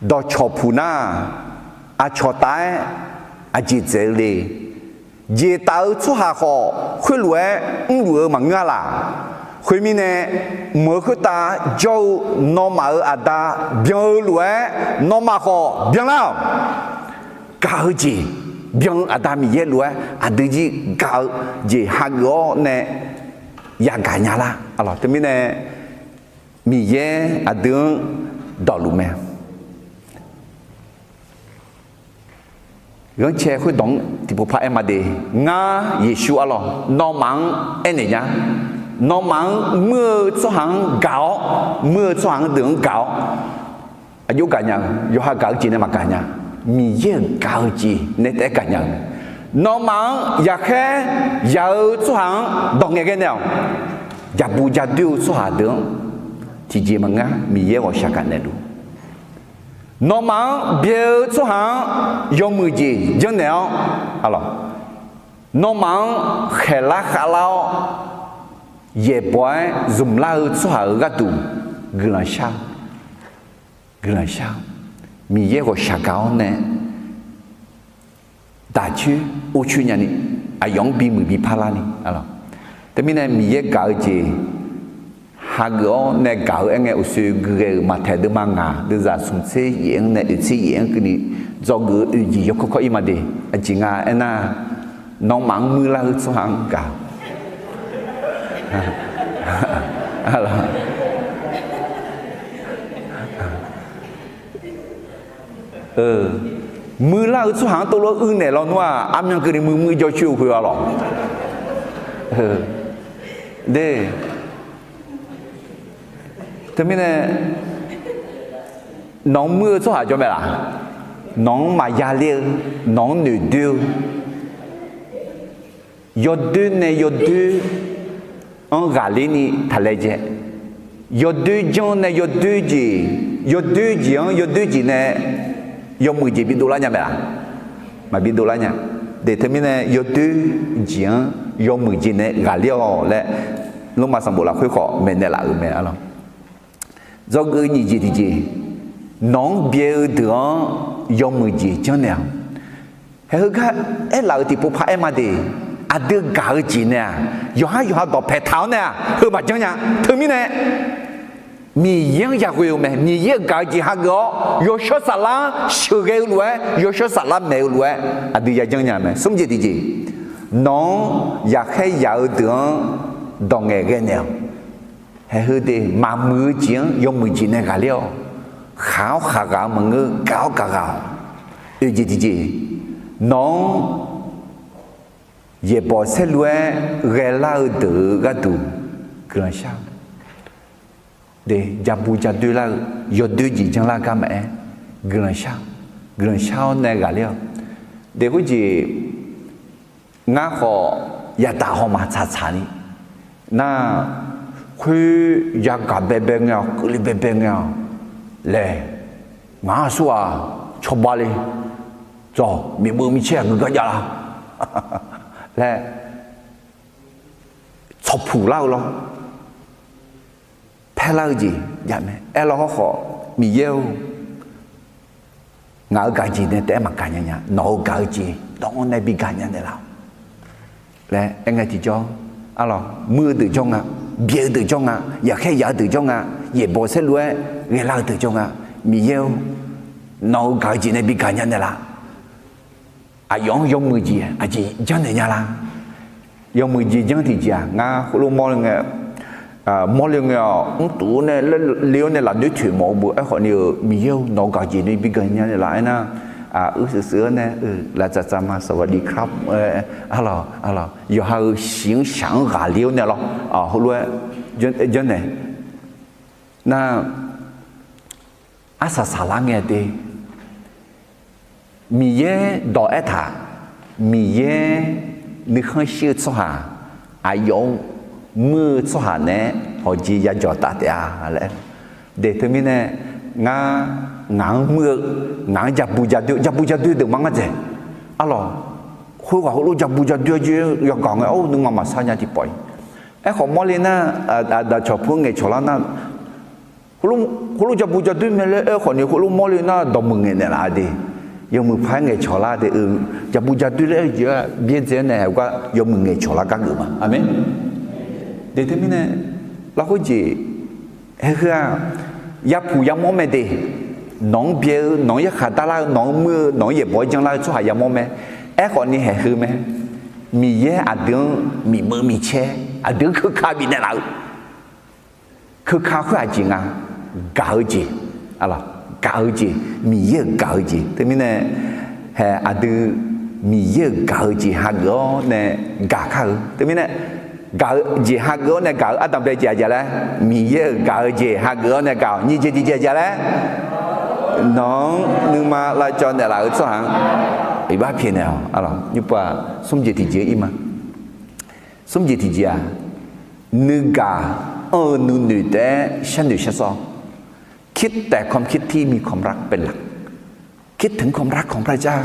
dawqcawq puq nar, aqcawq taf-aer aqjeq dzaeq-eu le. Jeq taf-eu tsawrhaq khawf, khoerlof-aer mrluf-eu maqngeur-a laq. Khoermirnae, mq-euq khoertav jawr-eu nawmaf-euq Aqda byan-eu lof-aer, nawmaf khawf byanlar-awq. Gaq-eu jeq byan-eu Aqda Miqyaer lof-aer aqdui jir gaq-eu jeq hageuf-awr nae yagaq nya lar. Teumirnae Miqyaer aqdui-anr dawqluf mae. Ghanrcae khoerdawq-anr tiqpov par aer ma de. Ngar Yeqsur arlawq, nawmaf-anr aernaeq nya. Nawmaf-anr muir-eu tsawrhaq-anr gaq-awr, muir-eu tsawrhaq-anr deuq-anr gaq-awr, aqjox gaqnya-eu, yawqha gaq-eu jeq nae maqgaq nya. Miqyaer-euq gaq-eu jeq nae taef-aer gaqnya-eu mae. Nawmaf-anr yaqkhaer yaq-eu tsawrhaq-anr dawq ngaeqghae naeq-awq. Jaqbu jadoer-eu tsawrhaq deuq-anr tiqjeq maqngeur-a, Miqyaer ghawqshaq gaq naeqluf. Nawmaf-anr byae-eu tsawrhaq-anr yawmuiq jeq janrnaeq-awr, nawmaf-anr khaeqlar khavlar-awr, yaeqbawq-aer zmqlar-eu tsawrhaq-euq gharduq guiqlanq shar-eu, guiqlanq shar-eu, Miqyaer ghawqshaq gaq-awr nae daqcoer orcoer nyani, aqyawf-anr bimuiq bi parlar ni. Teumirnae Miqyaer gaq-eu jeq hageuf-awr nae gaq-eu aerngae uqshoe guighae-euq Maqtaeq deuvma ngaq deuvzaq smq tser yaef-anr nae oeq tser yaef-anr keuvni dzawgeuf-eu oeq jeq yawkawr kawr ir ma de. Aqjeq nga aernar, nawmaf-anr muirlar-eu tsawrhaq-anr gaq muirlar-eu tsawrhaq-anr tov lof-aer uirnaeq lawnmr-aq, armyan keuvni muiq muiq jawr coer-eu khoer-a lawq. De, teumirnae nawq-anr muir-eu tsawrhaq jawr mae laf? Nawq-anr maqya ler-eu, nawq-anr noeqdoer-eu, yawdoer nae yawdoer-anr ghaqler ni taqlaejae, yawdoer janr nae yawdoer jeq, yawdoer jeq-anr yawdoer jeq nae yawmuiq jeq bidov lar nya mae laf? Maqbi dovlar nya. De, teumirnae yawdoer jeq-anr yawmuiq jeq nae ghaqler-awq laer, Lormav sanqbof lafkhoer khawf maeqnaeq laf-euq mae-a lawq. Dzawgeuf nyiq jeq tiqjeq, nawq-anr byae-eu deuq-anr yawmuiq jeq janrnaeq-awq. Haeq heugar aerlaf-euq tiqpov par aer ma de. Aqdui gaq-eu jeq nae-aq, yawqhar yawqha dawqpae taq-awr nae-aq, heu maqjanr nya. Teumirnae Miqyaer-anr yaghoe-eu mae. Miqyaer-euq gaq-eu jeq hageuf-awr, yawshawr saflar-anr sheuqghae-eu lof-aer, yawshawr saflar maeq-eu lof-aer, aqdui yajanr nya mae. Smr jeq tiqjeq, nawq-anr yaqkhaer yaq-eu deuq-anr dawq ngaeqghae naeq-awq. Haeq heu de, maqmuiq-eu jeq-anr yawmuiq jeq nae ghaqler-awq. Khaq-awr khaq ghaq-eu maqngeur, gaq-awr gaq ghaq-awq. Oeq jeq tiqjeq, nawq-anr yaeqbawq saerlu-aer ghaelar-eu deuq-euq gharduq guiqlanq shar-awq. De, jabu jadoer lar-eu, yawdoer jeq janrlar gar maqaer, guiqlanq shar, guiqlanq shar-awr nae ghaqler-awq. De, khoerjeq ngar khawf yadaq hawma tsaqtsaq ni nar, khoer yagaq baebae ngae-awq, keuvle baebae ngae-awq laer, ngaq-anr aqsur-aq cawba le, dawq miqbeuv micaer aqgeu gar jav la laer tsawqpuq lar-eu lawr. Paerlar-eu jeq jav mae. Aerlawr hawrkhawf, Miqyaer-or, ngaq-euq gaq jeq nae taef-aer maqgaq nya nya. Nawq-euq gaq-eu jeq dawq-anr nae bi gaq nya naeqlaf-awq laer aerngae tiqjawr, arlawq, muir-eu deuq jawr nga, byaeq-eu deuq jawr nga, yaqkhaer yaq-eu deuq jawr nga, yaeqbawq saerlu-aer ghaelar-eu deuq jawr nga. Miqyaer-or, nawq-euq gaq-eu jeq nae bi gaq nya naeqlaf. Aqyawf-anr yawmuiq jeq aqjeq janrnaeq nya la? Yawmuiq jeq janr tiqjeq-aq, ngar heulof mawrle ngae, mawrle ngae-awq, mrtuf-awr nae le-awr nae lafnoer toeq mawf-eu beu. Aerkhawf ni-euq Miqyaer-or, nawq-euq gaq jeq nae bi gaq nya naeqlaf aernar, uir seuq seuq-awr nae, laftsaf tsaf ma, สวัสดีครับ arlawq, arlawq, yawqha-euq shiq-anr shaq-anr ghaqler-awr nae lawr, heulof-aer janrnaeq nar, arsaq saqlar ngae de. Miqyaer dawq aertaq, Miqyaer nuikhanr shir-eu tsawrhaq, aqyawf-anr muir-eu tsawrhaq naeq-aer hawqjeq yajawq taf taef-a laer. De, teumirnae ngar, ngaq-anr muir-eu, ngaq-anr jabu jadoer, jabu jadoer deuq ma ngar dzaeq. Arlawq, khoerghaq heulof jabu jadoer-aer jir yagaq ngae-awr nuima maqsar nya tiqpawf-iq. Aerkhawf mawrle nar, aqdaq cawq pu-anr ngaeqcawq lar nar, heulof jabu jadoer mae laer aerkhawf ni heulof mawrle nar dawqmuiq ngaeqnaeq laf-a de. Yawmuiq paq-aer ngaeqcawq lar de. Jabu jadoer laer aer-eu jeq-aq byaerdzae-awr nae haeq gar yawmuiq ngaeqcawq lar gar geuf ma. Aqmeq. De, teumirnae lafkhoer jeq, haeq heu-aq, yapuq yamawr mae de. Nawq-anr byae-eu, nawq-anr yarkhaq darlar-eu, nawq-anr muir-eu, nawq-anr yaeqbawq-aer janrlar-eu tsawrhaq yamawr mae. Aerkhawf ni haeq heu mae. Miqyaer aqdui-anr miqbeuv micaer, aqdui-anr keuka bifnaeq laf-eu keuka khoer aqjeq nga, gaq-eu jeq, gaq-eu jeq, Miqyaer-euq gaq-eu jeq. Teumirnae, haeq aqdui Miqyaer-euq gaq-eu jeq hageuf-awr nae gaq kar-eu. Teumirnae, gaq-eu jeq hageuf-awr nae gaq-eu ardanqbae jeq aqjeq laer, Miqyaer-euq gaq-eu jeq hageuf-awr nae gaq-awq. Nyiq jeq tiqjeq aqjeq laer, nawq-anr nuima lavcawv naeqlaf-eu tsawrhaq-anr iqbax pyaeqnaeq-awq. Nymr pov-aq, smr jeq tiqjeq-anr ir ma. Smr jeq tiqjeq-aq, nuigaq anr-eu nuinoeq taef-aer sharnoeq sharsawr, คิดแต่ความคิดที่มีความรักเป็นหลัก. คิดถึงความรักของพระเจ้า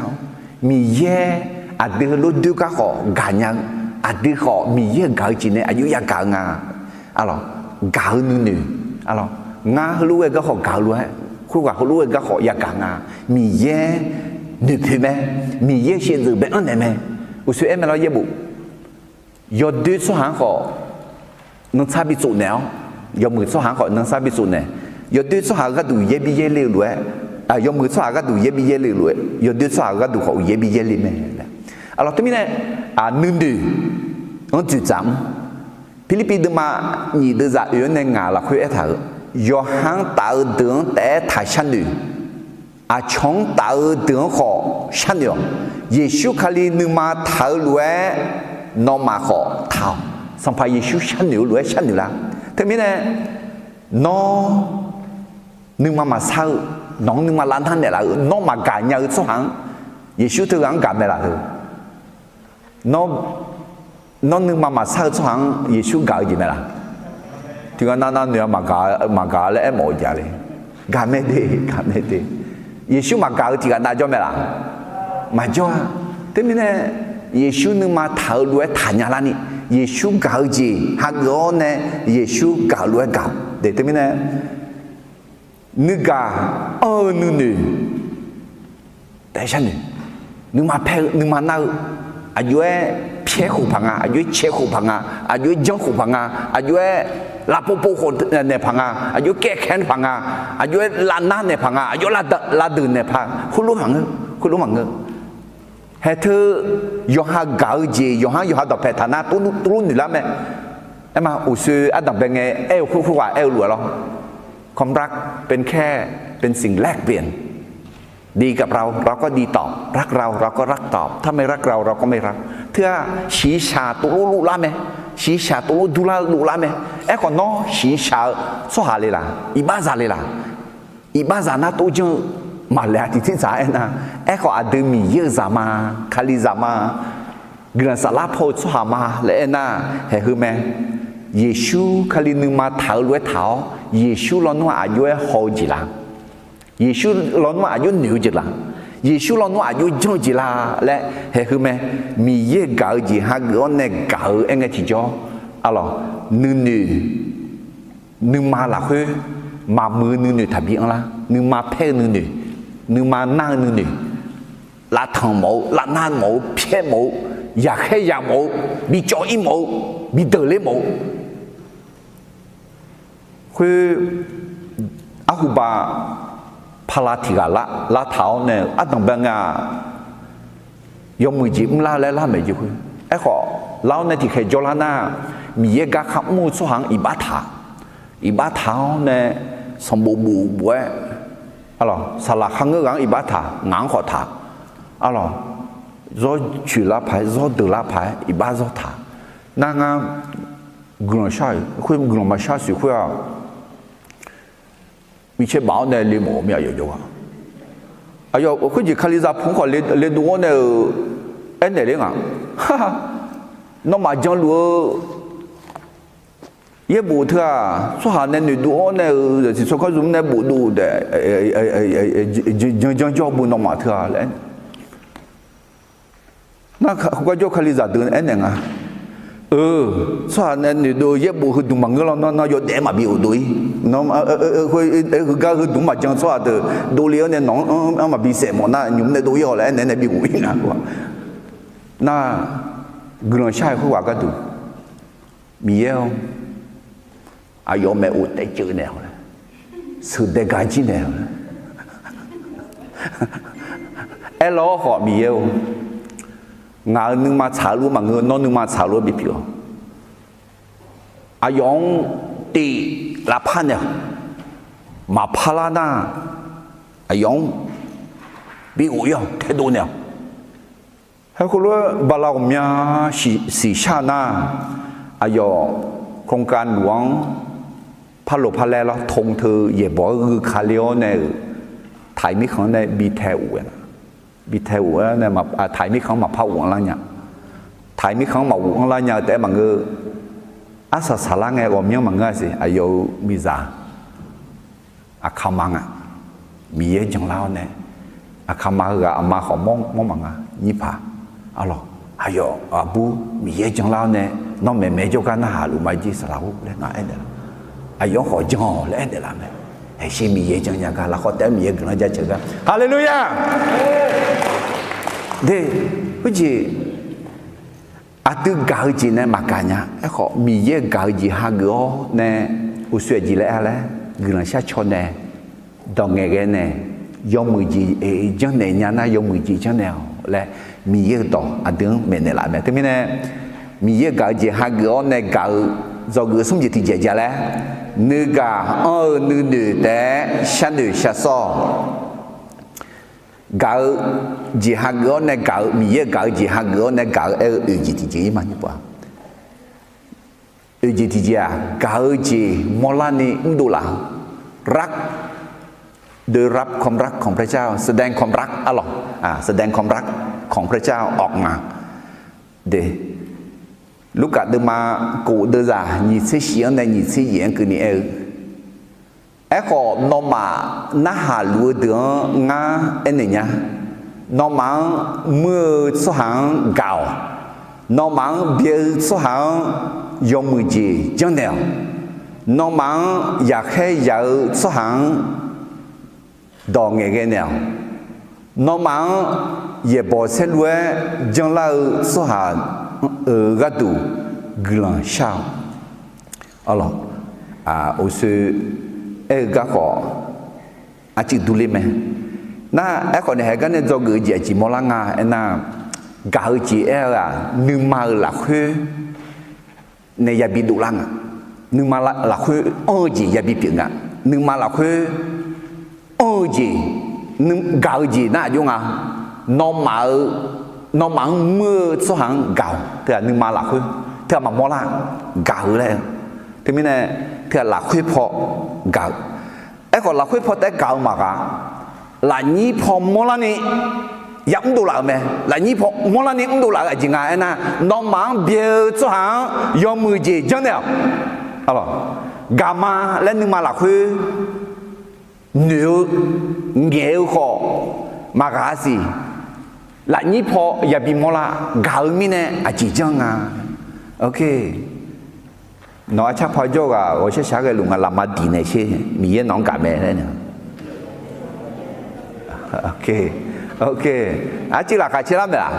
Miqyaer aqdui heulof-aer doer gar khawf gaqnya-eu, aqdui khawf Miqyaer-euq gaq-eu jeq nae aqjox yagaq-eu nga. Arlawq, gaq-eu nuinoeq, arlawq, ngar heulof-aer gar khawf gaq-eu lof-aer, khoerghaq heulof-aer gar khawf yagaq nga. Miqyaer noeqpoeq mae, Miqyaer shaevdzeuf bae-anr naeq mae. Uqshoe aer mae lawr, yaerbof yawdoer tsawrhaq-anr khawf nuisar bitsov naeq-awr, yawmuiq tsawrhaq-anr khawf nuisar bitsov naeq. Yawdoer tsawrhaq gharduq yaer bi yaer le-eu lof-aer, yawmuiq tsawrhaq gharduq yaer bi yaer le-eu lof-aer, yawdoer tsawrhaq gharduq khawf yaer bi yaer le mae. Arlawq, teumirnae nuinoeq-anr dzoeqdzaq mr. Pirlirpiv deuvma nyiq deuvzaq oeq-anr nae ngaq lafkhoer aertaq-euq, yawqha-anr taf-eu deuq-anr taef-aer taq sharnoeq. Aqcawq-anr taf-eu deuq-anr khawf sharnoeq-awq. Yeqsur Kali nuima taq-eu lof-aer nawmaf khawf taq-awq. Sanqpaq Yeqsur sharnoeq-eu lof-aer sharnoeq lar. Teumirnae nawr nuima maqsar-eu, nawq-anr nuima lavnar naeqlaf-eu, nawr maqgaq nya-eu tsawrhaq-anr Yeqsur teughaq-anr gaq mae laf-eu? Nawr, nawr nuima maqsar-eu tsawrhaq-anr Yeqsur gaq-eu jeq mae laf? Tiqghaq nav nav noeq-a, maqgaq laer aermawf-eu jeq le. Gaq mae de, gaq mae de. Yeqsur maqgaq-eu tiqghaq nav jawr mae laf? Maqjawr-a. Teumirnae Yeqsur nuima taq-eu lof-aer taqnya larni, Yeqsur gaq-eu jeq hageuf-awr nae Yeqsur gaq-eu lof-aer gaq-eu de. Teumirnae nuigaq anr-eu nuinoeq taef sharnoeq, nuima paer-eu, nuima nar-eu, aqjox-aer pyaer khof paq nga, aqjox-aer cae khof paq nga, aqjox-aer janr khof paq nga, aqjox-aer lavpov pov khof naeq paq nga, aqjox-aer kaev kaev paq nga, aqjox-aer lavnar naeq paq nga, aqjox-aer lavdeuq naeq paq, khoerlof maqngeur, khoerlof maqngeur. Haeq teu yawqha gaq-eu jeq, yawqha-anr yawqha dawqpae taq nar tuvlur noeq lar mae. Aerma uqshoe ardanqbae ngae aer-eu khoerghaq aer-eu lof-aer lawr, ความรักเป็นแค่ เป็นสิ่งแลกเปลี่ยน ดีกับเรา เราก็ดีตอบ รักเรา เราก็รักตอบ ถ้าไม่รักเรา เราก็ไม่รัก Teu-aq, shiqshaq tuvlur luf lar mae. Shiqshaq tuvlur durlar-eu luf lar mae. Aerkhawf nawr shiqshaq-eu tsawrhaq le laf? Iqbaxzaq le laf? Iqbaxzaq nar tov janr-eu maqlaeq-a tiqtirdzaq aernar, aerkhawf aqdui Miqyaer-euq zaq ma, Kalizaq ma, guiqlanq saflar paw-eu tsawrhaq ma laer aernar, haeq heu mae. Yeqsur Kali nuima taq-eu lof-aer taq-awr, Yeqsur lawnmr-aq aqjox-aer haw-eu jeq laf? Yeqsur lawnmr-aq aqjox noeq-eu jeq laf? Yeqsur lawnmr-aq aqjox janr-eu jeq laf laer haeq heu mae. Miqyaer gaq-eu jeq hageuf-awr nae gaq-eu aer ngae tiqjawr, arlawq, nuinoeq, nuima lafkhoer maqmuiq-eu nuinoeq taqbi anrlar. Nuima paer-eu nuinoeq, nuima nar-eu nuinoeq, lavtanq mawf-eu, lavnar mawf-eu, pyaer mawf-eu, yaqkhaer yaq mawf-eu, bicawv ir mawf-eu, bideuq ler mawf-eu, khoer arhuba pala tiq ghaq lar taq-awr nae ardanqbae ngae-aq, yawmuiq jeq mrlar laer lar maeq jeq khoer. Aerkhawf lar-awr nae tiqkhaeq jawrlar nar, Miqyaer garkar mr-eu tsawrhaq-anr iqbax taq, iqbax taq-awr nae sanqbof bof bof-aer, arlawq, saqlaq kharngeur ghaq-anr iqbax taq, ngaq-anr khawf taq, arlawq, zawr coeq lar paq-aer, zawr deuq lar paq-aer iqbax zawr taq. Nar ngar guiqlanq shar-euq khoer, guiqlanq maqshar siq khoer-aq, micaer baf-awr nae le mawf-eu mir aqyawf jawrgar. Aqyawf khoerjeq Kalizaq pu-anr khawf le dov-awr nae-euq aernaeq ler ngaq, nawmaf janluf-eu yaerbof teu-aq, tsawrhaq nae noeqdov-awr nae-euq zaqsiq tsawrganr zmq nae bofdov-eu daef, jan janr jawr bu nawmaf teu-aq laer aer. Nar khoergar jawr Kalizaq deuq aernaeq nga, eu, tsawrhaq nae noeqdov-eu yaerbof heudmq maqngeur lawr, nawr yawdaef-aer maqbi ghofdov-ir. Heugar heudmq maqjan tsawrhaq deuq dovle-awr nae nawq-anr maqbi saef mawf nar nymq mr nae dov-ir-awq laer aernaeq nae bi ghov-ir nga. Nar guiqlanq shar-euq khoerghaq gharduq, Miqyaer-or, aqyawf maeqof taef ceuv naeq-awq laer, sheuqdae gar jir naeq-awq laer aerlawr khawf, Miqyaer-or, ngaq-euq nuima tsaq-eu lof maqngeur, nawr nuima tsaq-eu lof-aer bipyeuf-awq. Aqyawf-anr tiv lavpar naeq-awq. Maqpar lar nar, aqyawf-anr bi ghof-ir-awq, taedov naeq-awq. Haer khoerlof-aer bala ghawqmya siqshar nar, aqyawf โครงการหลวง-anr parloq parlaer lar, ธง teu yaeqbawq-aer ghuika le-awr nae-euq, taq-iq mirkhanq-anr nae bi tae of-aer, bi tae of-aer nae, taq-iq mirkhanq-anr maqpar of-anr lar nya. Taq-iq mirkhanq-anr maqof-anr lar nya-eu taef-aer maqngeur. Arsaq saqlar ngae ghawqmyanr maqngeur-a siq, aqyawf-euq miqzaq aqkaqma nga. Miqyaer janlar-awr nae, Aqkaqma heughaq aqma khawf mawr mawr maqnga, nyir paq. Arlawq, aqyawf aqbur Miqyaer janlar-awr nae, nawr maeqmaeq jawrgar narhaq luf ma jer saqlaq-or laer ngaq aernaeq laf. Aqyawf-anr khawf jan-awq laer aernaeq laf mae. Haeqshe Miqyaer jan nya gar, lafkhawr taef-aer Miqyaer guiqlanq jaceuq gar. Haleluya! De, khoerjeq aqdui gaq-eu jeq nae maqgaq nya. Aerkhawf Miqyaer gaq-eu jeq hageuf-awr nae, uqshoe aqjeq laer-a laer, guiqlanq sharcaw nae, dawq ngaeqghae nae, yawmuiq jeq janrnaeq nya nar yawmuiq jeq janrnaeq-awq laer, Miqyaer-euq dawq aqdui-anr maeqnaeq laf mae. Teumirnae, Miqyaer gaq-eu jeq hageuf-awr nae gaq-eu, dzawgeuf smr jeq tiqjeq aqjeq laer, nuigaq anr-eu nuinoeq taef-aer sharnoeq shar sawr-awq. Gaq-eu jeq hageuf-awr nae gaq-eu, Miqyaer gaq-eu jeq hageuf-awr nae gaq-eu aer-eu oeq jeq tiqjeq-ir ma nyir pov-a. Oeq jeq tiqjeq-aq, gaq-eu jeq mawrlarni mrdov laf-anr, ได้รับความรักของพระเจ้า แสดงความรัก arlawq, แสดงความรักของพระเจ้าออกมา de, Lurkaf deuvma kof deuvzaq nyiq tser shif-anr nae nyiq tser yaef-anr keuvni aer-eu, Aerkhawf nawmaf narhaq luf-eu deuq-anr ngar aernaeq nya. Nawmaf-anr muir-eu tsawrhaq-anr gaq-awq. Nawmaf-anr byae-eu tsawrhaq-anr yawmuiq jeq janrnaeq-awq. Nawmaf-anr yaqkhaer yaq-eu tsawrhaq-anr dawq ngaeqghae naeq-awq. Nawmaf-anr yaeqbawq saerlu-aer janlar-eu tsawrhaq-euq gharduq guiqlanq shar-awq. Arlawq, uqshoe aer-eu garkawv arcuif durler mae. Nar, aerkhawf nae haegar nae dzawgeuf-eu jeq aqjeq mawrlar nga aernar, gaq-eu jeq aer-eu-aq, nuima-euq lafkhoer nae yabi dovlar nga. Nuima lafkhoer anr-eu jeq yabi pyeuf nga. Nuima lafkhoer anr-eu jeq, gaq-eu jeq nar aqjox nga. Nawmaf-eu, nawmaf-anr muir-eu tsawrhaq-anr gaq-awq. Teughaq nuima lafkhoer teughaq maqmawr lar, gaq-eu laer-eu. Teumirnae teughaq lafkhoer paw gaq-eu. Aerkhawf lafkhoer paw taef-aer gaq-eu maqgaq. Lafnyir paw mawrlarni ya mrdov laf-euq mae. Lafnyir paw mawrlarni mrdov laf-eu aqjeq nga aernar, nawmaf-anr byae-eu tsawrhaq-anr yawmuiq jeq janrnaeq-awq. Gaqma laer nuima lafkhoer noeq-eu, ngaeq-eu khawf maqgaq-a siq. Lafnyir paw yabi mawrlar gaq-eu mirnae aqjeq janr nga. Nawq-ar carpaw jawr ghaq ghawqshaq shaq ghae luf nga lafma diq naeq sher, Miqyaer nawq-anr gaq mae laer. Arcuiv laqkhaq caer lar maeq-aq,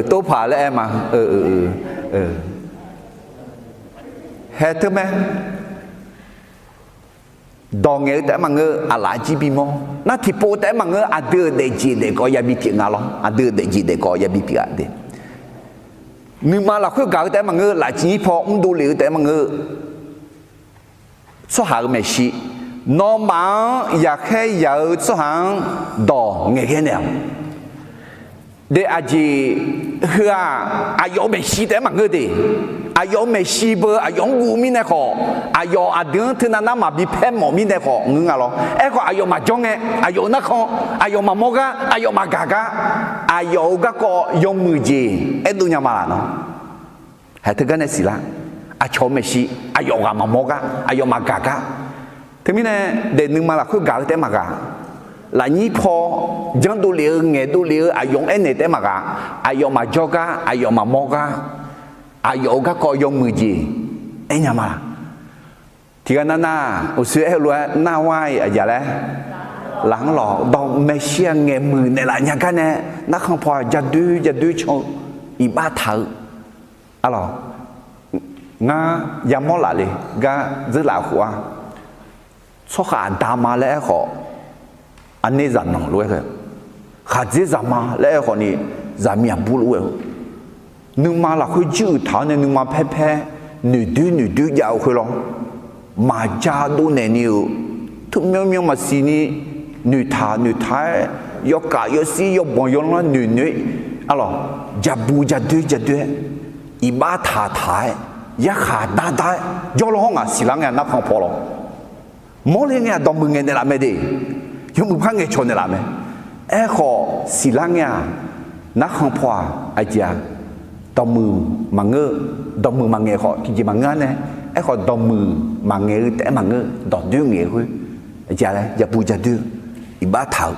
tov paq laer aer ma. Hae teu mae. Dawq ngaeq-eu taef-aer maqngeur, aqlaf jir bimawr nar tiqpov taef-aer maqngeur, aqdui-euq daefjeq daefkawv yabi pyeuf nga lawr. Aqdui-euq daefjeq daefkawv yabi pyeuf-a de. Nuima lafkhoer gaq-eu taef-aer maqngeur, lafnyir paw mrdov lef-eu taef-aer maqngeur, tsawrhaq-euq maeqshi, nawmaf-anr yaqkhaer yaq-eu tsawrhaq-anr dawq ngaeqghae naeq-awq. De aqjeq heu-aq, aqyawf-euq maeqshi taef-aer maqngeur de. Aqyawf-euq maeqshi beu aqyawf-anr guv mirnae khawf, aqyawf aqdui-anr teunav nar maqbi paer mawf mirnae khawf ngeur nga lawr. Aerkhawf aqyawf maqjawr ngae, aqyawf-euq narkhan, aqyawf maqmawr gar, aqyawf maqgaq gar, aqyawf-euq garkawv yawmuiq jeq aerdov nya ma laf nawr. Hae teugar nae siqlar, aqcawq-euq maeqshi aqyawf ghaq maqmawr gar, aqyawf maqgaq gar. Teumirnae daefnuima lafkhoer gaq-eu taef-aer maqgaq, lafnyir paw janrdov lef-eu ngaeqdov lef-eu aqyawf-anr aernaeq taef-aer maqgaq, aqyawf maqjawr gar, aqyawf maqmawr gar, aqyawf-euq garkawv yawmuiq jeq aer nya ma laf. Tiqghaq nav nar, uqshoe aer-eu lof-aer nar war-iq aqjeq laer, laf-anr lawq dawq maeqshi-aq ngaeqmuiq naeqlaf nya gar nae, narkhan paw-aq jadoer jadoer can-eu, iqbax taq-eu. Arlawq, ngar yamawr laf le gar dzeur laf khof-ar, tsawrhaq aqda ma laer aerkhawf, aqner zaqnanq lof-aer ghae, khaqdzer zaqma laer aerkhawf ni, zaqmiq aqbur lof-aer ghae-eu, nuima lafkhoer jir uiq taq-awr nae nuima paer paer noeqdoer noeqdoer jav-eu khoer lawr. Maqja dovnaeq ni-euq, tmr myanr myanr maqsiq ni, noeqtaq noeqtaq-aer, yawkaf yawshir yawbanq yawlanr noeq noeq-aer, arlawq, jabu jadoer jadoer-aer, iqbax taq taq-aer, yarkhaq dar dar-aer jawrlawr hawr ngaq siqlar ngae narkhan paw lawr. Mawrle ngae-aq dawqmuiq ngaeq naeqlaf mae de. Yawmuiq par ngaeqcawq naeqlaf mae. Aerkhawf siqlar ngae-aq, narkhan paw-aq aqjeq-aq, dawqmuiq maqngeur-eu, dawqmuiq maqngaeq khawf tiqjeq maqngeur-ar nae, aerkhawf dawqmuiq maqngaeq-eu taef-aer maqngeur, dawqdoer ngaeq-eu khoer, aqjeq laer jabu jadoer-eu, iqbax taq-eu,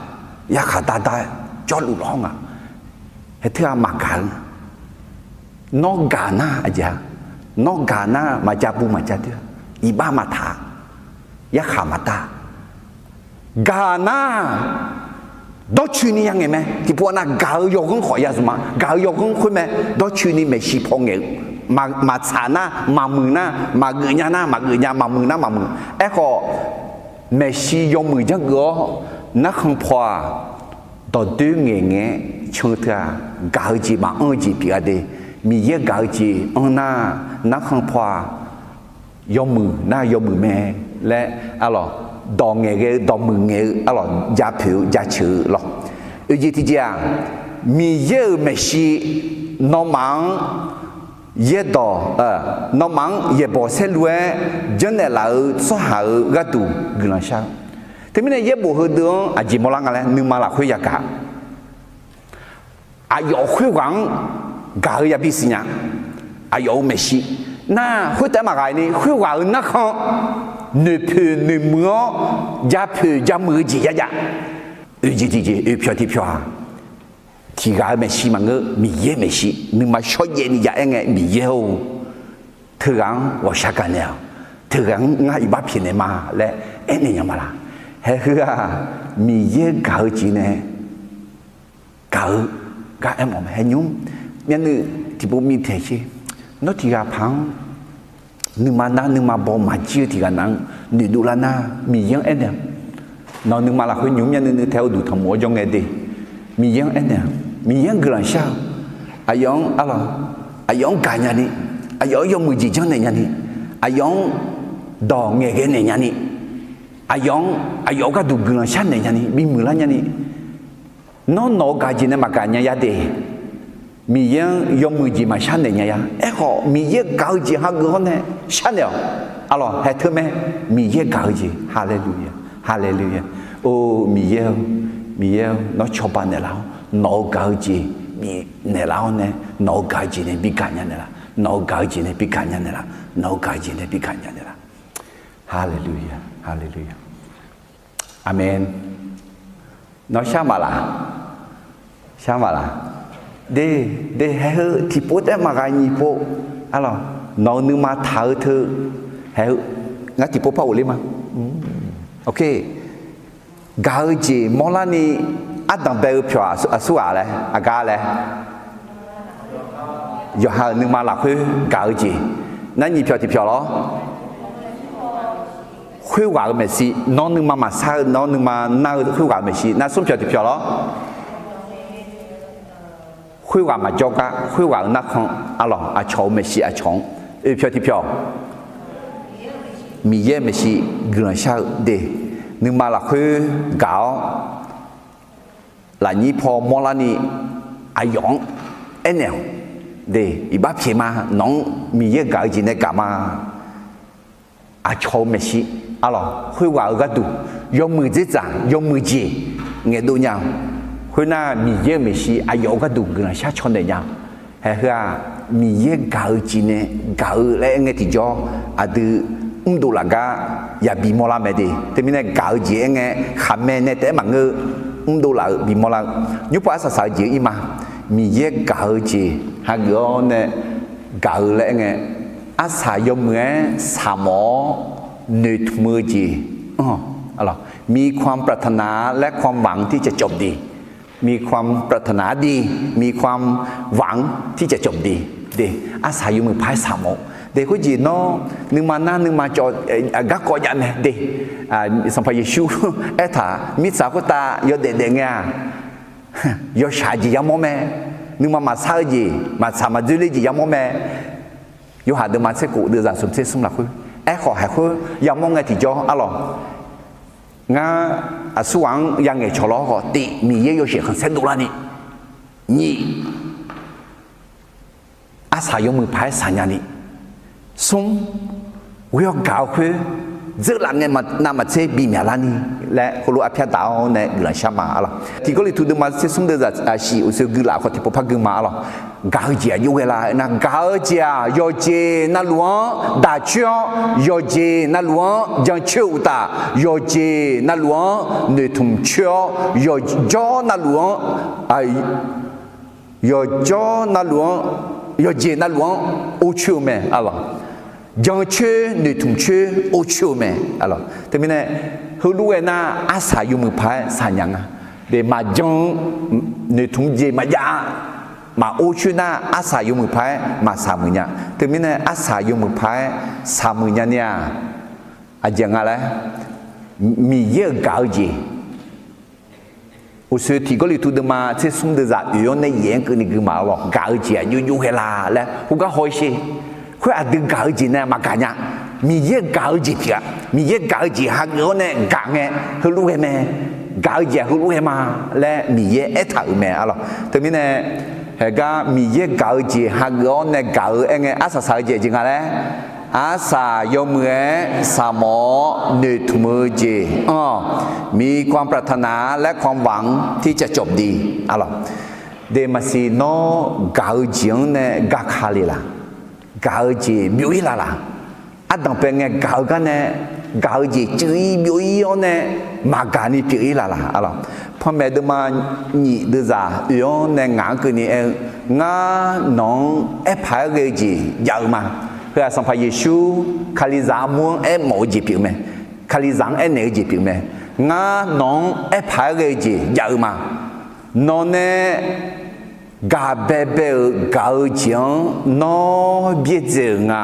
yarkhaq dar dar-aer jawrluf lawr nga. Hae teu-aq maqgaq-eu. Nawr gaq nar aqjeq-a, nawr gaq nar maqjav bu maqjav doer-a, iqbax maqtaq-a, yarkhaq maqtaq-a. Gaq nar dawrcoeni yangaeq mae. Tiqpov nav gaq-eu yawghanr khawf ya zmq ma. Gaq-eu yawghanr khoer mae. Dawrcoeni maeqshi paw ngaeq-eu, maqtsaq nar maqmuiq nar maqgeuf nya nar maqgeuf nya, maqmuiq nar maqmuiq. Aerkhawf, maeqshi yawmuiq janrgeuf-awr narkhan paw-aq, dawqdoer ngaeqngaeq-aer can-eu teu-aq, gaq-eu jeq maqanr-eu jeq pyeuf-a de. Miqyaer gaq-eu jeq anr nar, narkhan paw-aq, yawmuiq nar yawmuiq mae laer arlawq, dawq ngaeqghae-eu dawqmuiq ngaeq-eu arlawq, japoeq-eu jaceuq-eu lawr. Oeq jeq tiqjeq-aq, Miqyaer-euq maeqshi nawmaf-anr yaerdawq, nawmaf-anr yaeqbawq saerlu-aer janrnaeq laf-eu tsawrhaq-euq gharduq guiqlanq shar-eu. Teumirnae yaerbof heudeuq-anr aqjeq mawrlar nga laer nuima lafkhoer yagaq. Aqyawf khoerghaq-anr gaq-eu yabi siqnya. Aqyawf-euq maeqshi nar khoertaef-aer maqghaq ni, khoerghaq-euq narkhan noeqpoeq noeqmuiq-awr japoeq jamuiq-eu jeq yajav. Oeq jeq tiqjeq, oeq pyawq tiqpyawq-aq, tiqghaq-eu maeqshi maqngeur, Miqyaer maeqshi nuima shawrjaev ni ya aer ngae, Miqyaer-or, teughaq-anr ghawqshaq gaqnaeq-awq, teughaq-anr ngar iqbax pyaeqnaeq ma laer aernaeq nya ma laq. Haeheu-aq, Miqyaer gaq-eu jeq nae gaq-eu gar aermawf mae. Haenymr myavnuiv tiqpov mi taeq sher. Nawr tiqghaq paq-anr nuima nar nuima baw maqjir-eu tiqghaq nav-anr noeqdov lar nar, Miqyaer-anr aernaeq-awq. Nawq-eu nuima lafkhoer nymq mr myavnuiv nuiv tae-eu uqduq tanqmof-awr jawr ngae de. Miqyaer-anr aernaeq-awq. Miqyaer-anr guiqlanq shar-eu. Aqyawf-anr arlawq, aqyawf-anr gaqnya ni, aqyawf-anr yawmuiq jeq janrnaeq nya ni, aqyawf-anr dawq ngaeqghae naeq nya ni, aqyawf-anr aqyawf-eu gharduq guiqlanq sharnaeq nya ni, bimuiq lar nya ni, nawr nawq-eu gaq-eu jeq nae maqgaq nya ya de. Miqyaer-anr yawmuiq jeq maqshar naeq nya ya. Aerkhawf, Miqyaer gaq-eu jeq hageuf hawr nae sharnaeq-awq. Arlawq, hae teu mae, Miqyaer gaq-eu jeq. Haleluya, haleluya. Or, Miqyaer-or, Miqyaer-or, nawr cawba naeqlaf-awr, nawq-eu gaq-eu jeq bifnaeq laf-awr nae, nawq-eu gaq-eu jeq nae bi gaqnya naeqlaf, nawq-eu gaq-eu jeq nae bi gaqnya naeqlaf, nawq-eu gaq-eu jeq nae bi gaqnya naeqlaf. Haleluya, haleluya. Aqmeq. Nawr shar maqlaq? Shar maqlaq? De, de, haeheu tiqpov taef-aer maqghaq nyiq pov. Arlawq, nawq-eu nuima taq-eu teu, haeheu, ngar tiqpov par ghofler ma. Gaq-eu jeq mawrlarni ardanq bae-eu pyawq aqsurghaq laer, aqgar laer. Yawqha-euq nuima lafkhoer gaq-eu jeq. Nar nyiq pyawq tiqpyawq lawr. Khoerghaq-euq maeqshi, nawr nuima maqsar-eu, nawr nuima nar-eu khoerghaq-euq maeqshi. Nar smr pyawq tiqpyawq lawr. Khoerghaq maqjawr gar, khoerghaq-euq narkhan, arlawq, aqcawq-euq maeqshi aqcawq-anr. Oeq pyawq tiqpyawq. Miqyaer maeqshi guiqlanq shar-eu de. Nuima lafkhoer gaq-awr, lafnyir paw mawrlarni aqyawf-anr aernaeq-awq de. Iqbax pyaeq ma, nawq-anr Miqyaer gaq-eu jeq nae gaq ma. Aqcawq-eu maeqshi, arlawq, khoerghaq-eu gharduq yawmuiq dzerdzaq yawmuiq jeq ngaeqdov nya-awq. Khoernar, Miqyaer-euq maeqshi aqyawf-eu gharduq guiqlanq shar caw naeq nya-awq. Haeheu-aq, Miqyaer gaq-eu jeq nae gaq-eu laer aer ngae tiqjawr, aqdui mrdov laf gar yabi mawrlar mae de. Teumirnae gaq-eu jeq aer ngae, khaqmae nae taef-aer maqngeur-eu, mrdov laf-eu bimawr lar-eu, nymrpov arsaq saq-eu jeq-eu ir ma. Miqyaer gaq-eu jeq hageuf-awr nae gaq-eu laer aer ngae, arsaq yawmuiq-aer saqmawf-awr noeqtmq-eu jeq anr-awq. มีความปรารถนาและความหวังที่จะจบดี มีความปรารถนาดี มีความหวังที่จะจบดี de. Arsaq yawmuiq paq-aer saqmawf-eu de. Khoerjeq nawr nuima nar nuima cawv garkawv jav mae de. Sanqpaq Yeqsur aertaq mirtsaq khoertav yawdaef daef ngae-aq, yawshaq jeq yamawr mae. Nuima maqsar-eu jeq, maqtsaq maqdzoerler jeq yamawr mae. Yorhaq deuvma tser khof deuvzaq smq tser smr lafkhoer. Aerkhawf haeq khoer yamawr ngae tiqjawr arlawq, ngar aqsurghaq-anr yangaeq cawq lawr khawf, tiq, Miqyaer yawshaef khanqsaer dovlarni, nyiq, arsaq yawmuiq paq-aer saqnya ni, smr, ghoer-awr gaq-eu khoer dzeurlaf ngae navmaqtser bimyaq larni laer heulof arpyar daq-awr nae guiqlanq shar ma arlawq. Tiq Gawrliqtu deuvma tser smr deuvzaq shif uqshoe guilaf khawf tiqpov par gui ma arlawq. Gaq-eu jeq-aq jov ghae la aernar, gaq-eu jeq-aq yawqjeq navluf-anr daq coer-awr, yawqjeq navluf-anr jancoer uqtaf, yawqjeq navluf-anr noeqtmq coer-awr, yawqjawr navluf-anr, yawqjawr navluf-anr, yawqjeq navluf-anr or coer-eu mae. Arlawq, jancoer noeqtmq coer or coer-eu mae. Arlawq, teumirnae heulof ghae nar arsaq yawmuiq paq-aer saqnya nga. De maqjan-eu noeqtmq jeq maqjav-a, maq or coer nar arsaq yawmuiq paq-aer maqsaq muiq nya. Teumirnae arsaq yawmuiq paq-aer saq muiq nya ni-aq, aqjeq nga laer, Miqyaer-euq gaq-eu jeq Uqshoe tiq Gawrliqtu deuvma tser smr deuvzaq oeq-awr nae yaef-anr keuvni gui maqaer lawq. Gaq-eu jeq-aq jov jov ghae la laer khoergar haw-ir sher. Khoer aqdui gaq-eu jeq nae maqgaq nya. Miqyaer gaq-eu jeq tiq ghaq, Miqyaer gaq-eu jeq hageuf-awr nae gaq ngae, heulof ghae mae. Gaq-eu jeq-aq heulof ghae ma laer Miqyaer aertaq-euq mae. Arlawq, teumirnae haegar Miqyaer gaq-eu jeq hageuf-awr nae gaq-eu aer ngae, arsaq saq-eu jeq aqjeq nga laer, arsaq yawmuiq-aer saqmawf-awr noeqtmq-eu jeq anr-awq. มีความปรารถนาและความหวังที่จะจบดี Arlawq, de maqsiq nawr gaq-eu jeq-anr nae gaka le laq? Gaq-eu jeq byov-ir la laq? Ardanq bae ngae gaq-eu gar nae, gaq-eu jeq cuiv-ir byov-ir-awr nae maqgaq ni pyeuf-ir la laq? Arlawq, panmaeq deuvma nyiq deuvzaq oeq-awr nae ngaq-anr keuvni aer-eu, Ngar nawq-anr aerpaq-aer ghae-eu jeq jav-eu ma. Heu-aq Sanqpaq Yeqsur Kalizaq armur-anr aermawf-eu jeq pyeuf mae. Kalizaq-anr aernaeq-eu jeq pyeuf mae. Ngar nawq-anr aerpaq-aer ghae-eu jeq jav-eu ma. Nawq nae gaq baebae-euq gaq-eu jeq-anr nawr byaerdzae-euq nga.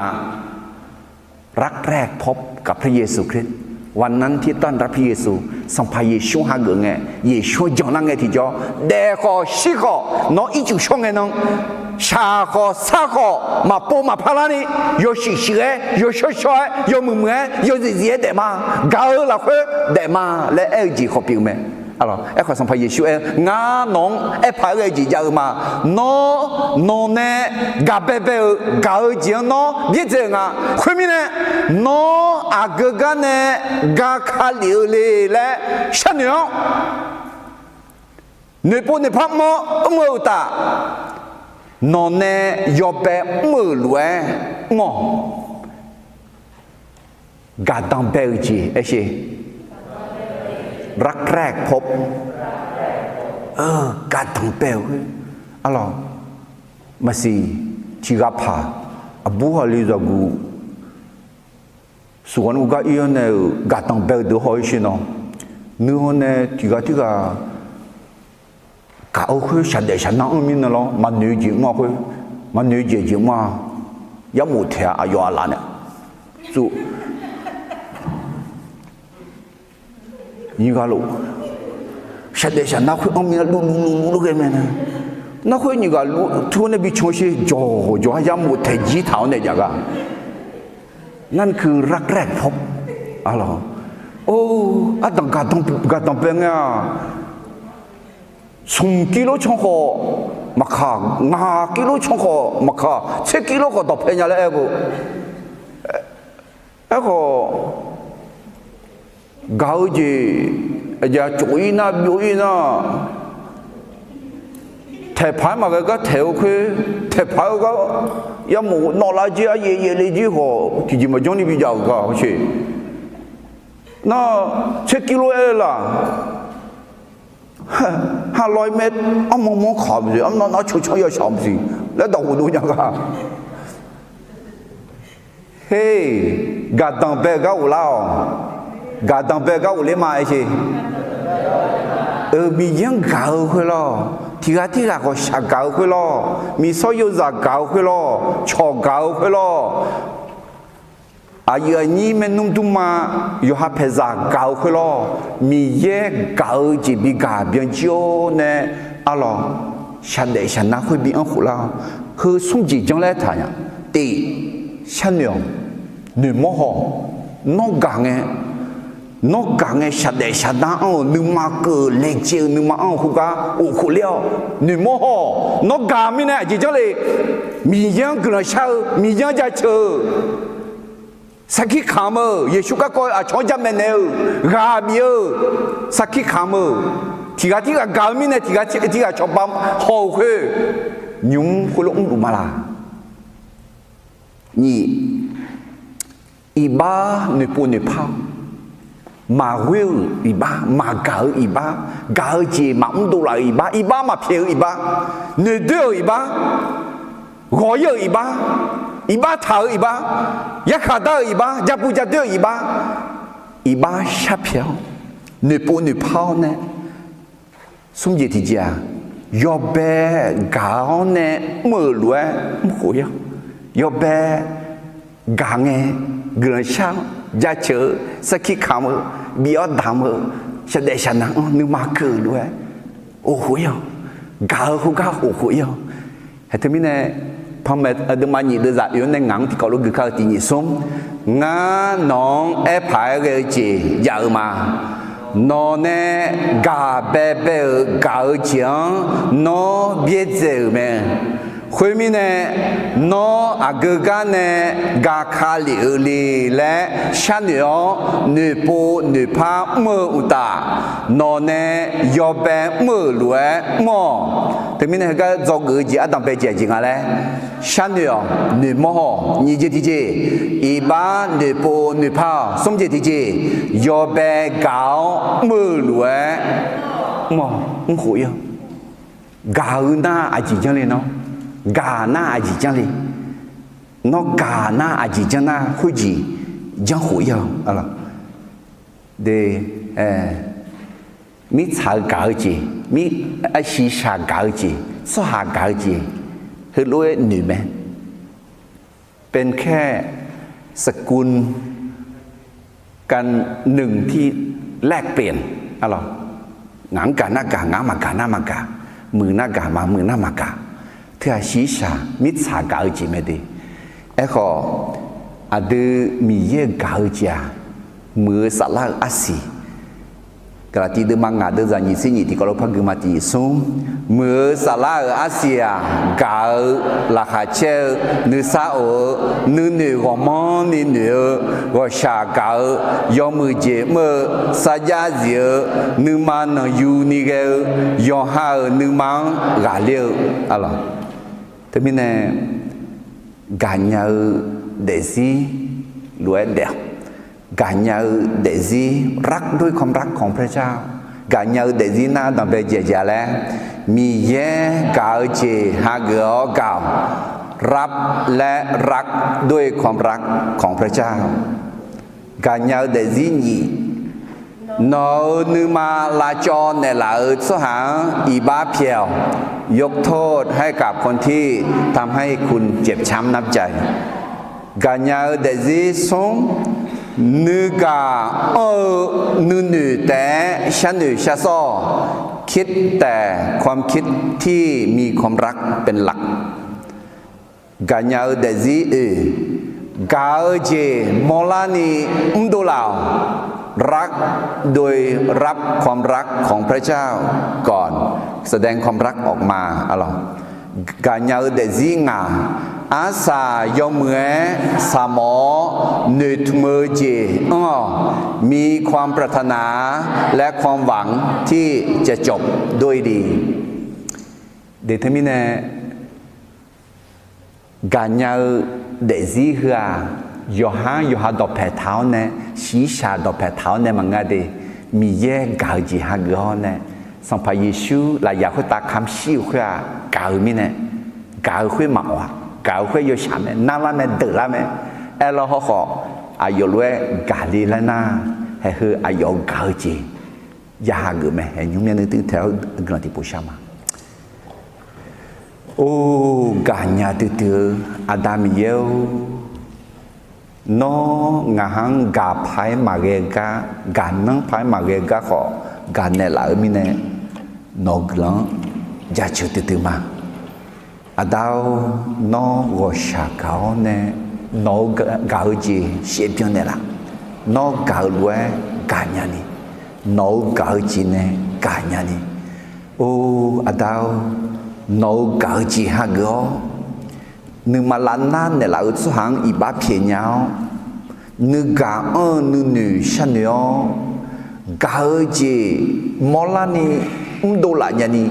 รักแรกพบกับพระเยซูคริสต์ วันนั้นที่ต้อนรับพระเยซู Sanqpaq Yeqsur hageuf ngae, Yeqsur-anr janlar ngae tiqjawr, daef khawf shir khawf nawr ircuf shawr ngae nan, shaq khawf sar khawf maqpov maqpar larni, yawshuif shuif-aer, yawshawr shawr-aer, yawmuiq muiq-aer, yawzif zif-aer daef ma. Gaq-eu lafkhoer daef ma laer aer-eu jeq khawf pyeuf mae. Aerkhawf Sanqpaq Yeqsur aer-eu, Ngar nawq-anr aerpaq-aer ghae-eu jeq jav-eu ma. Nawr nawq nae gaq baebae-euq gaq-eu jeq-anr nawr byaerdzae-euq nga. Khoermirnae, nawr aqgeu gar nae gaka lef-eu le laer sharnoeq-awr, noeqpov noeqpar mr-awr mr-eu uqtaf, nawq nae yawbae mr-euq lof-aer mr-awq. Gaqdanq bae-eu jeq aer sher. รักแรกพบ gaqdanq bae-eu khoer. Arlawq, maqsiq tiqghaq paq aqbur haqli zaqguq suqghaq nuigar ir-awr nae-euq gaqdanq bae-eu deuq haw-ir sher nawr, nuihaw nae tiqghaq tirghaq gaq-eu khoer shaqdaef shaqnar anr mirnae lawr, maqnoeq-eu jeq mr-a khoer, maqnoeq-eu jeq jeq mr-a, yarmof taeq-a aqyawf aqlaf nae, tsu, nyiq ghaq lof, shaqdaef shaqnar khoer anr mirnae luvluv luvluv lof ghae mae nae, nar khoer nyiq ghaq lof teu-awr nae bi can sher jawq jawq-aer yarmof taeq jir taq-awr nae jav gar. นั่นคือรักแรกพบ Arlawq, or, ardanq gaqdanq bae ngae-aq, smq kir lor can khawf maqkaq, ngaq kir lor can khawf maqkaq, tser kir lor khawf dawqpae nya laer aer-eu. Aerkhawf, gaq-eu jeq aqjeq cof-ir nar byov-ir nar, taeqpaq-aer maqghae gar taeq-eu khoer, taeqpaq-eu gar yarmof nawvlar jir aryaev yaevle jir khawf tiqjeq maqjanrni bijav-euq gar hawsher. Nar, tser kir lor aer laf, ha law-ir mae, armawr mawr kaq maqsiq, armawr nar cawq canr yashaq maqsiq laer dawq ghofdov nya gar. Her, gaqdanq bae-eu gar ghoflar-awq. Gaqdanq bae-eu gar ghofler ma aer sher. Euq, Miqyaer-anr gaq-eu khoer lawr, tiqghaq tirghaq khawf shaq gaq-eu khoer lawr, miqsawr yozaq gaq-eu khoer lawr, cawq gaq-eu khoer lawr, aqyuif aqnyir maernmr dmrma yawqha paeqzaq gaq-eu khoer lawr, Miqyaer gaq-eu jeq bi gaq byan jir-awr nae, arlawq, shaqdaef shaqnar khoer bi anr khoflar-awq. Heu smr jeq janr laer taqnya. Tif, sharnoeq-awq. Noeqmawr haw-awq. Nawr gaq ngae, nawr gaq ngae shaqdaef shaqnar anr-euq nuima keuv-euq laejae-eu nuima anr-eu khoergar of khofler-awq. Noeqmawr haw-awq. Nawr gaq mirnae aqjeq janr le. Miqyaer-anr guiqlanq shar-eu, Miqyaer-anr jaceuq-eu, sarkir kamq-eu, Yeqsur garkawv aqcawq-anr jamaeq naeq-euq, ghaq bif-eu, sarkir kamq-eu, tiqghaq tirghaq gaq-eu mirnae tiqghaq tirghaq cawba haw-euq khoer, nymq-mr khoerlof mrluf ma laq? Nyiq, iqbax noeqpov noeqpar-awr, maqghoer-euq iqbax, maqgaq-eu iqbax, gaq-eu jeq maqmr dovlaf-euq iqbax, iqbax maqpyaeq-eu iqbax, noeqdoer-euq iqbax, ghawq-ir-euq iqbax, iqbax taq-eu iqbax, yarkhaq dar-eu iqbax, jabuv jadoer-eu iqbax, iqbax sharpyaeq-awr, noeqpov noeqpar-awr nae, smr jeq tiqjeq-aq, yawbae gaq-awr nae mr-euq lof-aer mrkhof-ir-awr, yawbae gaq ngae guiqlanq shar-awr jaceuq-eu, sarkir kamq-eu, bif-awr damq-eu, shaqdaef shaqnaq-anr nuima keuv-euq lof-aer ghofkhof-ir-awr, gaq-eu khoergar ghofkhof-ir-awr. Haeq teumirnae, panmaeq aqduimaf nyiq deuvzaq oe-anr nae ngaq-anr tiqkawv lof gui kar-eu tiq nyiq smr, ngar nawq-anr aerpaq-aer ghae-eu jeq jav-eu ma. Nawq nae gaq baebae-euq gaq-eu jeq-anr nawr byaerdzae-euq mae. Khoermirnae, nawr aqgeu gar nae gaq ka lef-eu le laer sharnoeq-awr noeqpov noeqpar mr-eu uqtaf, nawq nae yawbae mr-euq lof-aer mr-awq. Teumirnae heugar dzawgeuf-eu jeq ardanqbae jeq aqjeq nga laer sharnoeq-awq, noeqmawr-awq. Nyiq jeq tiqjeq, iqbax noeqpov noeqpar-awq. Smr jeq tiqjeq, yawbae gaq-awr mr-euq lof-aer mr-awq, mrkhof-ir-awr. Gaq-eu nar aqjeq janr le nawr, gaq nar aqjeq janr le. Nawr gaq nar aqjeq janr nar khoerjeq janrkhof-ir-awr. Mirtsaq-eu gaq-eu jeq, mir, shiqshaq gaq-eu jeq, tsawrhaq gaq-eu jeq, heulof-aer noeq mae. เป็นแค่ สกุลการหนึ่งที่แลกเปลี่ยน arlawq. Ngaq-anr gaq nar gaq, ngaq-anr maqgaq nar maqgaq, muiq nar gaq, maqmuiq nar maqgaq. Teughaq shiqshaq mirtsaq gaq-eu jeq mae de. Aerkhawf, aqdui Miqyaer-eu gaq-eu jeq-aq, muiq-eu saflar-euq arsiq. Gaqlaqtiv deuvma ngaq deuvzaq nyiq tser nyiq tiqkawv lof par gui ma tiq nyiq smr. Muiq-eu saflar-euq arsiq-aq, gaq-eu, laqkhaq caer-eu, nuisar of-eu, nuinoeq ghawqmanrni noeq-eu, ghawqshaq gaq-eu, yawmuiq jeq mr-eu, sarjax zif-eu, nuima nanqyu ni ghae-eu, yawqha-euq nuima-anr ghaqler-eu, arlawq. Teumirnae, gaqnya-eu daefzir lof-aer daef-awq. Gaqnya-eu daefzir รักด้วยความรักของพระเจ้า. Gaqnya-eu daefzir nar danqbae jeq aqjeq laer, Miqyaer gaq-eu jeq hageuf-awr gaq-awq. รับ laer รักด้วยความรักของพระเจ้า. Gaqnya-eu daefzir nyiq, nawq-euq nuima lavcawv naeqlaf-euq tsawrhaq-anr iqbax pyaeq-awq. ยกโทษให้กับคนที่ทำให้คุณเจ็บช้ำน้ำใจ. Gaqnya-eu daefzir smr, nuigaq anr-eu nuinoeq taef-aer sharnoeq sharsawr-awq. คิดแต่ความคิดที่มีความรักเป็นหลัก. Gaqnya-eu daefzir oeq, gaq-eu jeq mawrlarni mrdov laf-awq. รัก โดยรับความรักของพระเจ้าก่อน แสดงความรักออกมา arlawq. Gaqnya-eu daefzir ngaq, arsaq yawmuiq-aer saqmawf-awr noeqtmq-eu jeq anr-awq. มีความปรารถนาและความหวังที่จะจบด้วยดี. De teumirnae, gaqnya-eu daefzir heu-aq, yawqha-anr yawqha dawqpaeq taq-awr nae, shiqshaq dawqpaeq taq-awr nae maqngeur de. Miqyaer gaq-eu jeq hageuf-awr nae, Sanqpaq Yeqsur lafyaq khoertav kamq shir-euq khoer-aq gaq-eu mirnae, gaq-eu khoer maqawq-a. Gaq-eu khoer yawshaq mae, narlar mae, deuqlar mae. Aerlar hawrkhawf, aqyawf lof-aer gaqle laer nar, haeq heu aqyawf gaq-eu jeq ya hageuf mae. Haeq nymr myav nuiv duir taeq-awr guiqlanq tiqpov shar ma. Or, gaqnya duidui-eu Aqda Miqyaer-or, nawr ngaq-anr gaq paq-aer maqghae gar, gaqnanr paq-aer maqghae gar khawf gaqnaeq laf-eu mirnae, nawq-eu guiqlanq-anr jaceuq duidui ma. Aqda-or, nawr ghawqshaq gaq-awr nae nawq-eu gaq-eu jeq shaevbyan naeqlaf. Nawr gaq-eu lof-aer gaqnya ni, nawq-eu gaq-eu jeq nae gaqnya ni. Or, Aqda-or, nawq-eu gaq-eu jeq hageuf-awr, nuima lavnar naeqlaf-eu tsawrhaq-anr iqbax pyaeqnya-awr, nuigaq anr-eu nuinoeq sharnoeq-awr, gaq-eu jeq mawrlarni mrdov laf nya ni,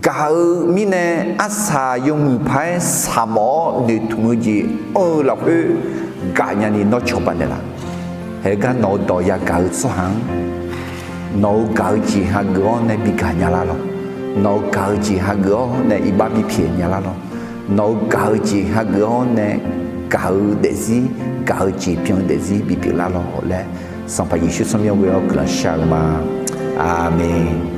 gaq-eu mirnae arsaq yawmuiq paq-aer saqmawf-awr noeqtmq-eu jeq anr-eu lafkhoer gaqnya ni nawr cawba naeqlaf. Haegar nawq-eu dawq yagaq-eu tsawrhaq-anr nawq-eu gaq-eu jeq hageuf-awr nae bi gaqnya lar lawq. Nawq-eu gaq-eu jeq hageuf-awr nae iqbax bipyaeq nya lar lawq. Nawq-eu gaq-eu jeq hageuf-awr nae gaq-eu daefzir, gaq-eu jeq byan-eu daefzir bipyeuf lar lawq laer, Sanqpaq Yeqsur tsawrmyanr ghoe-awr guiqlanq shar-eu ma. Aqmeq.